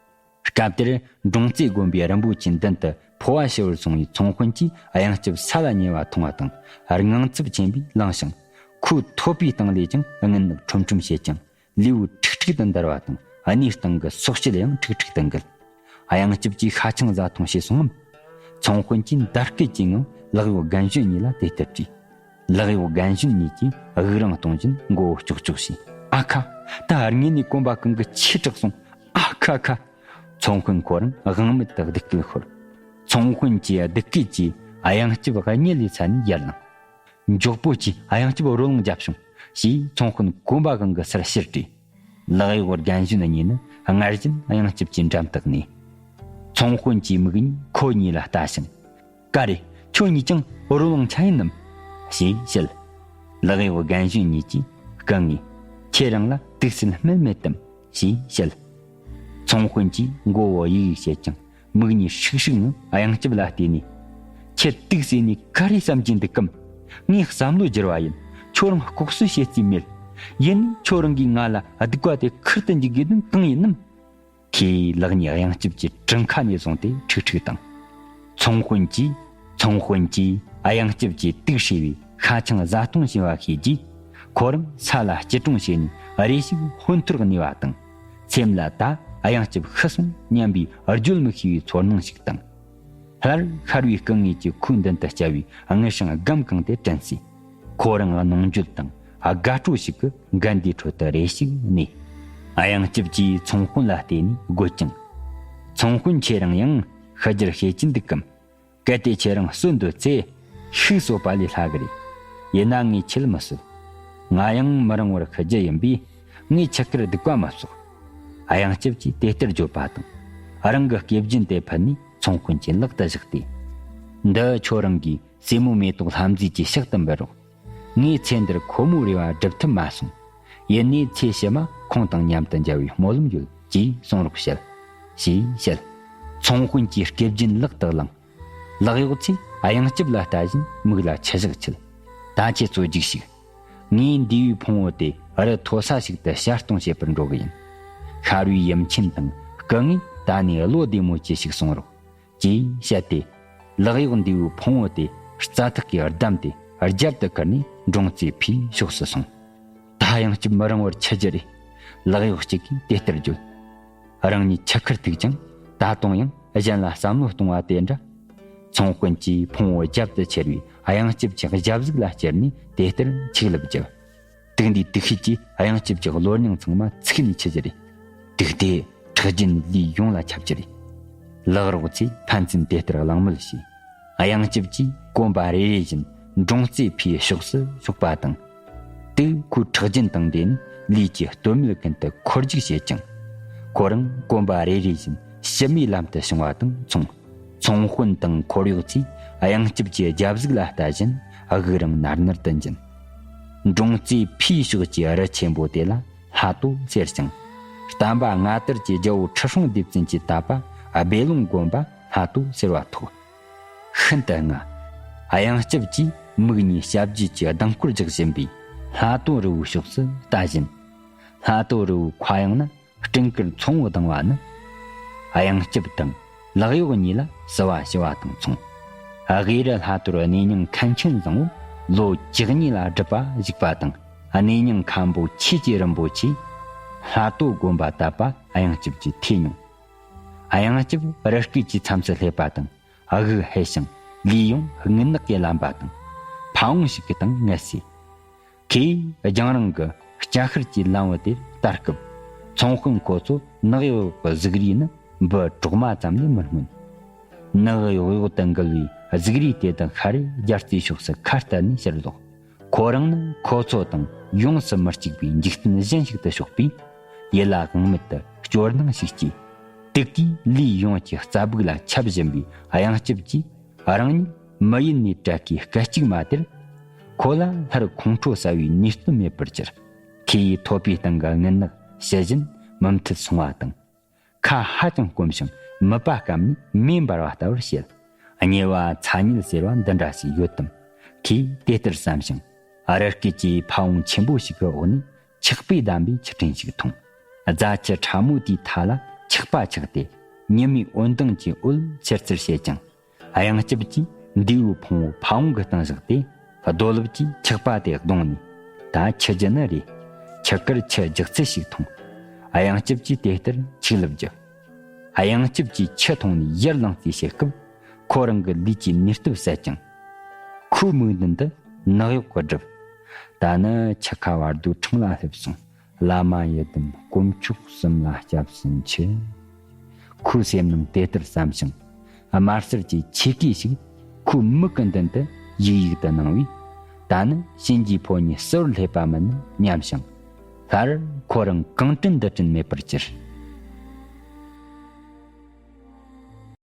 སྐབས་དེར་འབྲོང་རྩེ་དགོན་པའི་རིན་པོ་ཆེའི་མདུན་དུ་འཕོ་བ་ཞུ་བར་སོང་བའི་ཚོང་དཔོན་གྱིས་གཡང་སྐྱབས་ས་ལ་ཉལ་བ་མཐོང་བ་དང་དངངས་འཚབ་ཆེན་པོས་ལངས་ཤིང་། ཁོའི་ཐོད་པའི་སྟེང་ལས་ཀྱང་རྔུལ་ནག་ཁྲོམ་ཁྲོམ་བྱེད་ཅིང་ལུས་པོ་ཁྲིག་ཁྲིག་ཏུ་འདར་བ་དང་སྣའི་སྟེང་གི་སོག་སྐྱེལ་ཡང་ཁྲིག་ཁྲིག་ཏུ་འགུལ། གཡང་སྐྱབས་ཀྱིས་ཤ་ཆང་ཟ་འཐུང་བྱས་སོང་ངམ། ཚོང་དཔོན་གྱིས་འདར་སྐད་ཀྱི་ངང་ལག་གཡོག་རྒན་གཞོན་གཉིས་ལ་དེ་ལྟར་དྲིས། ལག་གཡོག་རྒན་གཞོན་གཉིས་ཀྱིས་དབུགས་རིང་གཏོང་བཞིན་མགོ་བོ་ཀྱོག་ཀྱོག་བྱས། ཨ་ཁ། ད་དངོས་གནས་གོམ་པ་གང་གི་ཆེ་དྲགས་སོང་། ཨ་ཁ་ཁ། ཚོང་དཔོན་ཁོ་རང་དབང་མེད་དུ་སྡུག་སྐད་ཤོར། ཚོང་དཔོན་གྱི་སྡུག་སྐད་ཀྱིས་གཡང་སྐྱབས་གཉིད་ལས་སད་ནས་ཡར་ལངས། མགྱོགས་པོ་གྱིས་གཡང་སྐྱབས་རོ་ལངས་རྒྱབ་བྱུང་། ཞེས་ཚོང་དཔོན་གོམ་པ་གང་གི་སར་ཕྱིར་དྲིས། ལག་གཡོག་རྒན་གཞོན་གཉིས་ནི་སྔར་བཞིན་གཡང་སྐྱབས་ཀྱི་འགྲམ་དུ་གནས། ཚོང་དཔོན་གྱི་མིག་གཉིས་ཁོ་གཉིས་ལ་ལྟ་ཞིང་། ཀ་རེ། ཁྱོད་གཉིས་ཀྱང་རོ་ལངས་ཆ་ཡིན་ནམ། ཞེས་བཤད། ལག་གཡོག་རྒན་གཞོན་གཉིས་ཀྱིས་སྐུ་ངོ། ཁྱེད་རང་ལ་དུག་སེལ་སྨན་མེད་དམ། ཞེས་བཤད། ཚོང་དཔོན་གྱིས་མགོ་བོ་གཡུག་གཡུག་བྱེད་ཀྱང་མིག་གཉིས་ཧྲིག་ཧྲིག་ངང་གཡང་སྐྱབས་ལ་བལྟས་ནས། ཁྱེད་དུག་ཟོས་ནས་ག་རེ་བསམ་གྱི་འདུག་གམ། ངས་བསམ་བློ་བསྒྱུར་བ་ཡིན། ཁྱོད་རང་ལྐོག་གསོད་བྱེད་རྩིས་མེད། ཡིན་ནའི་ཁྱོད་རང་གིས་ང་ལ་སྡིག་པ་དེ་ཁུར་དུ་འཇུག་དགོས་དོན་གང་ཡིན་ནམ། ཁོས་ལག་གཉིས་གཡང་སྐྱབས་ཀྱི་གྲུ་ཁ་ནས་བཟུང་སྟེ་ཁྲིག་ཁྲིག་བཏང་། ཚོང་དཔོན་གྱིས། ཚོང་དཔོན་གྱིས་གཡང་སྐྱབས་ཀྱི་དུག་བསྲེས་པའི་ཤ་ཆང་བཟའ་བཏུང་བྱས་པ་ཤེས་རྗེས། ཁོ་རང་ས་ལ་སྐྱིལ་ཀྲུང་བྱས་ནས་རེ་ཞིག་ཧོན་ཐོར་གནས་པ་དང་། སེམས་ལ་ད་གཡང་སྐྱབས་ཤི་སོང་སྙམ་པའི་བརྗོད་མི་ཤེས་པའི་ཚོར་སྣང་ཞིག་དང་། སླར་ཤར་བའི་སྐུ་ངོས་ཀྱིས་ཁོའི་མདུན་དུ་བསྐྱལ་བའི་དངུལ་སྲང་སྒམ་གང་དེ་དྲན་སོས། ཁོ་རང་གནོང་འགྱོད་དང་དགའ་སྤྲོ་ཞིག་གི་འགལ་ཟླའི་ཁྲོད་དུ་རེ་ཞིག་གནས། གཡང་སྐྱབས་ཀྱིས་ཚོང་དཔོན་ལ་བལྟས་ནས་དགོད་ཅིང་། ཚོང་དཔོན། ཁྱེད་རང་ཡང་ཤི་རྒྱུར་ཤེས་ཀྱིན་འདུག་གམ། གལ་ཏེ་ཁྱེད་རང་གསོད་འདོད་ཚེ། ཤིག་གསོད་པ་ལས་སླ་གི་རེད། ཡིན་ན་ངས་ཁྱེད་མི་གསོད། ང་ཡང་མི་རིང་བར་ཤི་རྒྱུ་ཡིན་པས། ངས་ཁྱེད་ཀར་སྡིག་པ་མི་གསོག། གཡང་སྐྱབས་ཀྱིས་དེ་ལྟར་བརྗོད་པ་དང་། རང་གི་སྐེ་རྒྱན་དེ་ཕུད་ནས་ཚོང་དཔོན་གྱི་ལག་ཏུ་བཞག་སྟེ། འདི་ཁྱོད་རང་གིས་སྲས་མོ་མེ་ཏོག་ལྷ་མཛེས་ཀྱི་ཕྱག་ཏུ་འབུལ་རོགས། ངས་ཚེ་འདིར་ཁོ་མོའི་རེ་བ་སྒྲུབ་ཐུབ་མ་སོང་། ཡིན་ནའི་ཚེ་ཕྱི་མ་ཁོང་དང་མཉམ་དུ་མཇལ་བའི་སྨོན་ལམ་ཡོད་ཅེས་གསུང་རོགས་བྱེད། ཞེས་བཤད། ཚོང་དཔོན་གྱིས་སྐེ་རྒྱན་ལག་ཏུ་བླངས། ལག་གཡོག་ཚོས་གཡང་སྐྱབས་ལ་ལྟ་བཞིན་མིག་ལ་ཆུ་བཞག་འཁྱིལ། ད་ཁྱེད་ཚོ་རྒྱུགས་ཤིག། ངས་འདས་པའི་ཕུང་བོ་དེ་རི་མཐོ་ས་ཞིག་ཏུ་བཤར་གཏོང་བྱེད་པར་འགྲོ་གི་ཡིན། ཤར་བའི་ཡུམ་ཆེན་དང་སྐུ་ངོས་ད་ནས་བློ་བདེ་མོ་བྱས་ཤིག་གསུང་རོགས། ཅེས་བཤད་དེ། ལག་གཡོག་འདས་པོའི་ཕུང་བོ་དེ་རྩྭ་ཐག་གིས་བསྡམས་ཏེ་རྒྱབ་ཏུ་ཁུར་ནས་འབྲོང་རྩེ་ཕིའི་ཕྱོགས་སུ་སོང་། ད་གཡང་སྐྱབས་མི་རིང་བར་འཆི་རྒྱུ་རེད། ལག་གཡོག་གཅིག་གིས་དེ་ལྟར་བརྗོད། རང་ཉིད་ཆུ་ཁར་ཐུག་ཀྱང་ད་དུང་ཡང་གཞན་ལ་བསམ་བློ་གཏོང་བ་དེ་འདྲ། ཚོང་དཔོན་གྱིས་ཕུང་བོ་རྒྱབ་ཏུ་ཁྱེར་བའི་གཡང་སྐྱབས་ཀྱི་ཞབས་གཟུགས་ལ་ཅེར་ནས་དེ་ལྟར་ཆིག་ལབ་བརྒྱབ། དུག་འདིའི་དུག་ཤེད་ཀྱིས་གཡང་སྐྱབས་ཀྱི་གློ་སྙིང་ཚང་མ་ཚིག་ནས་འཆི་རྒྱུ་རེད། དུག་དེས་ཁྲག་རྒྱུན་ལུས་ཡོངས་ལ་ཁྱབ་རྒྱུ་རེད། ལག་རོགས་ཚོས་ཕན་ཚུན་དེ་ལྟར་གླེང་མོལ་བྱས། གཡང་སྐྱབས་ཀྱིས་གོམ་པ་རེ་རེ་བཞིན་འབྲོང་རྩེ་ཕིའི་ཕྱོགས་སུ་ཕྱོགས་པ་དང་། དེ་ཁོའི་ཁྲག་རྒྱུན་དང་འདྲེས་ནས་ལུས་ཀྱི་སྟོད་སྨད་ཀུན་ཏུ་འཁོར་རྒྱུག་བྱེད་ཅིང་། ཁོ་རང་གོམ་པ་རེ་རེ་བཞིན་ཕྱི་མའི་ལམ་དུ་བྱུང་བ་དང་མཚུངས། ཚོང་དཔོན་དང་འཁོར་གཡོག་ཚོས་གཡང་སྐྱབས་ཀྱི་རྒྱབ་གཟུགས་ལ་ལྟ་བཞིན་དབུགས་རིང་ནར་ནར་དུ་འབྱིན། འབྲོང་རྩེ་ཕིའི་ཕྱོགས་ཀྱི་རི་ཆེན་པོ་དེ་ལ་ལྷ་ཏོ་ཟེར་ཞིང་། བསྟན་པ་སྔ་དར་གྱི་རྒྱལ་པོ་ཁྲི་སྲོང་ལྡེ་བཙན་གྱིས་བཏབ་པ་སྦས་ལུང་དགོན་པ་ལྷ་ཏོ་ཟེར་བ་ཐོགས། ཤིན་ཏུ་སྔ། གཡང་སྐྱབས་ཀྱིས་མིག་གཉིས་ཞབས་རྗེས་ཀྱི་ལྡིང་སྐོར་རྒྱག་བཞིན་པའི་ལྷ་ཏོ་རི་བོའི་ཕྱོགས་སུ་ལྟ་བཞིན། ལྷ་ཏོ་རི་བོའི་མཁའ་དབྱིངས་ན་སྤྲིན་དཀར་མཚོ་མོ་ལྡིང་བ་ནི། གཡང་སྐྱབས་དང་ལག་གཡོག་གཉིས་ལ་བསུ་བ་ཞུ་བ་དང་མཚུངས། དབུས་རི་ལྷ་ཏོར་གནས་རྙིང་མཁན་ཆེན་བཟང་པོ་ལོ་བཅུ་གཉིས་ལ་སྒྲུབ་པ་བཞུགས་པ་དང་། གནས་རྙིང་མཁན་པོ་ཆོས་ཀྱི་རིན་པོ་ཆེས་ལྷ་ཏོ་དགོན་པ་བཏབ་པ་གཡང་སྐྱབས་ཀྱིས་ཐོས་མྱོང་། གཡང་སྐྱབས་རི་སྐེད་ཀྱི་མཚམས་སུ་སླེབས་པ་དང་། དབུགས་ཧལ་ཞིང་ལུས་ཡང་རྔུལ་ནག་གིས་བརླན་པ་དང་། ཕ་བོང་ཞིག་གི་སྟེང་ངལ་གསོས། ཁོས་རྒྱང་རིང་གི་སྐྱ་ཤར་གྱི་ལམ་བུ་དེར་ལྟ་སྐབས། ཚོང་དཔོན་ཁོ་ཚོ་ནག་གཡོག་གི་གཟུགས་རིས་ནི་འབུ་གྲོག་མ་ཙམ་ལས་མི་སྔོན། ནག་གཡོག་གཡོག་ཏུ་འགུལ་བའི་གཟུགས་རིས་དེ་དག་ཤར་རི་རྒྱལ་རྩེའི་ཕྱོགས་སུ་ཁ་གཏད་ནས་ཕྱིར་ལོག། ཁོ་རང་ནི་ཁོ་ཚོ་དང་ཡོངས་སུ་མི་གཅིག་པའི་འཇིག་རྟེན་གཞན་ཞིག་ཏུ་ཕྱོགས་པས། ཡིད་ལ་དབང་མེད་དུ་སྐྱོ་སྣང་ཞིག་སྐྱེས། དུག་གིས་ལུས་ཡོངས་ཀྱི་རྩ་སྦུག་ལ་ཁྱབ་བཞིན་པའི་གཡང་སྐྱབས་ཀྱིས། རང་ཉིད་མི་ཡུལ་ནས་བྲལ་ཁའི་སྐད་ཅིག་མ་དེར། ཁོ་ལ་སླར་ཁོང་ཁྲོ་ཟ་བའི་ནུས་རྩལ་མེད་པར་གྱུར། ཁོའི་ཐོད་པའི་སྟེང་གི་རྔུལ་ནག་ཞི་བཞིན་མུ་མཐུད་སོང་བ་དང་། ཁ་ཧ་ཅང་སྐོམ་ཞིང་མིད་པ་སྐམ་ནས་མེ་འབར་བ་ལྟ་བུར་བྱེད། དམྱལ་བ་ཚ་དམྱལ་ཟེར་བ་འདི་འདྲ་ཞིག་ཡོད་དམ། ཁོས་དེ་ལྟར་བསམ་ཞིང་། རི་སྐེད་ཀྱི་ཕ་བོང་ཆེན་པོ་ཞིག་གི་འོག་ནས་ཆག་པས་བསྡམས་པའི་ཆུ་ཕྲན་ཞིག་འཐུང་། རྫ་ཆུ་ཕྲ་མོ་དེའི་མཐའ་ལ་ཆག་པ་ཆགས་ཏེ། ཉི་མའི་འོད་མདངས་ཀྱི་འོད་འཚེར་འཚེར་བྱེད་ཅིང་། གཡང་སྐྱབས་ཀྱིས་མདེའུ་ཕུང་བོ་ཕ་བོང་གི་སྟེང་བཞག་སྟེ། རྡོ་ལེབ་ཀྱིས་ཆག་པ་དེ་བརྡུངས་ནས། ད་འཆི་རྒྱུ་ནི་རེད། འཆི་ཁར་ཆུ་རྒྱག་ཚད་ཞིག་འཐུང་། གཡང་སྐྱབས་ཀྱིས་དེ་ལྟར་ཆིག་ལབ་རྒྱག། གཡང་སྐྱབས་ཀྱིས་ཆུ་འཐུང་ནས་ཡར་ལངས་ཏེ་བྱེད་སྐབས། ཁོ་རང་གི་ལུས་ཀྱི་ནུས་སྟོབས་ཟད་ཅིང་། ཁོའི་མིག་མདུན་དུ་ནག་གཡོག་གིས་བསྒྲིབས། ད་ནི་འཆི་ཁ་བར་དོའི་འཕྲང་ལ་སླེབས་སོང་། བླ་མ་ཡི་དམ་དཀོན་མཆོག་གསུམ་ལ་སྐྱབས་སུ་མཆི། ཁོའི་སེམས་ནང་དེ་ལྟར་བསམ་ཞིང་། དམར་སེར་གྱི་ཆས་གོས་ཤིག་ཁོའི་མིག་གི་མདུན་དུ་ཡིག་ཡིག་ཏུ་སྣང་བས། ད་ནི་གཤིན་རྗེའི་ཕོ་ཉས་གསོད་པར་སླེབས་པ་མིན་ནམ་སྙམ་ཞིང་། སླར་ཁོ་རང་གང་དྲན་འདི་དྲན་མེད་པར་གྱུར།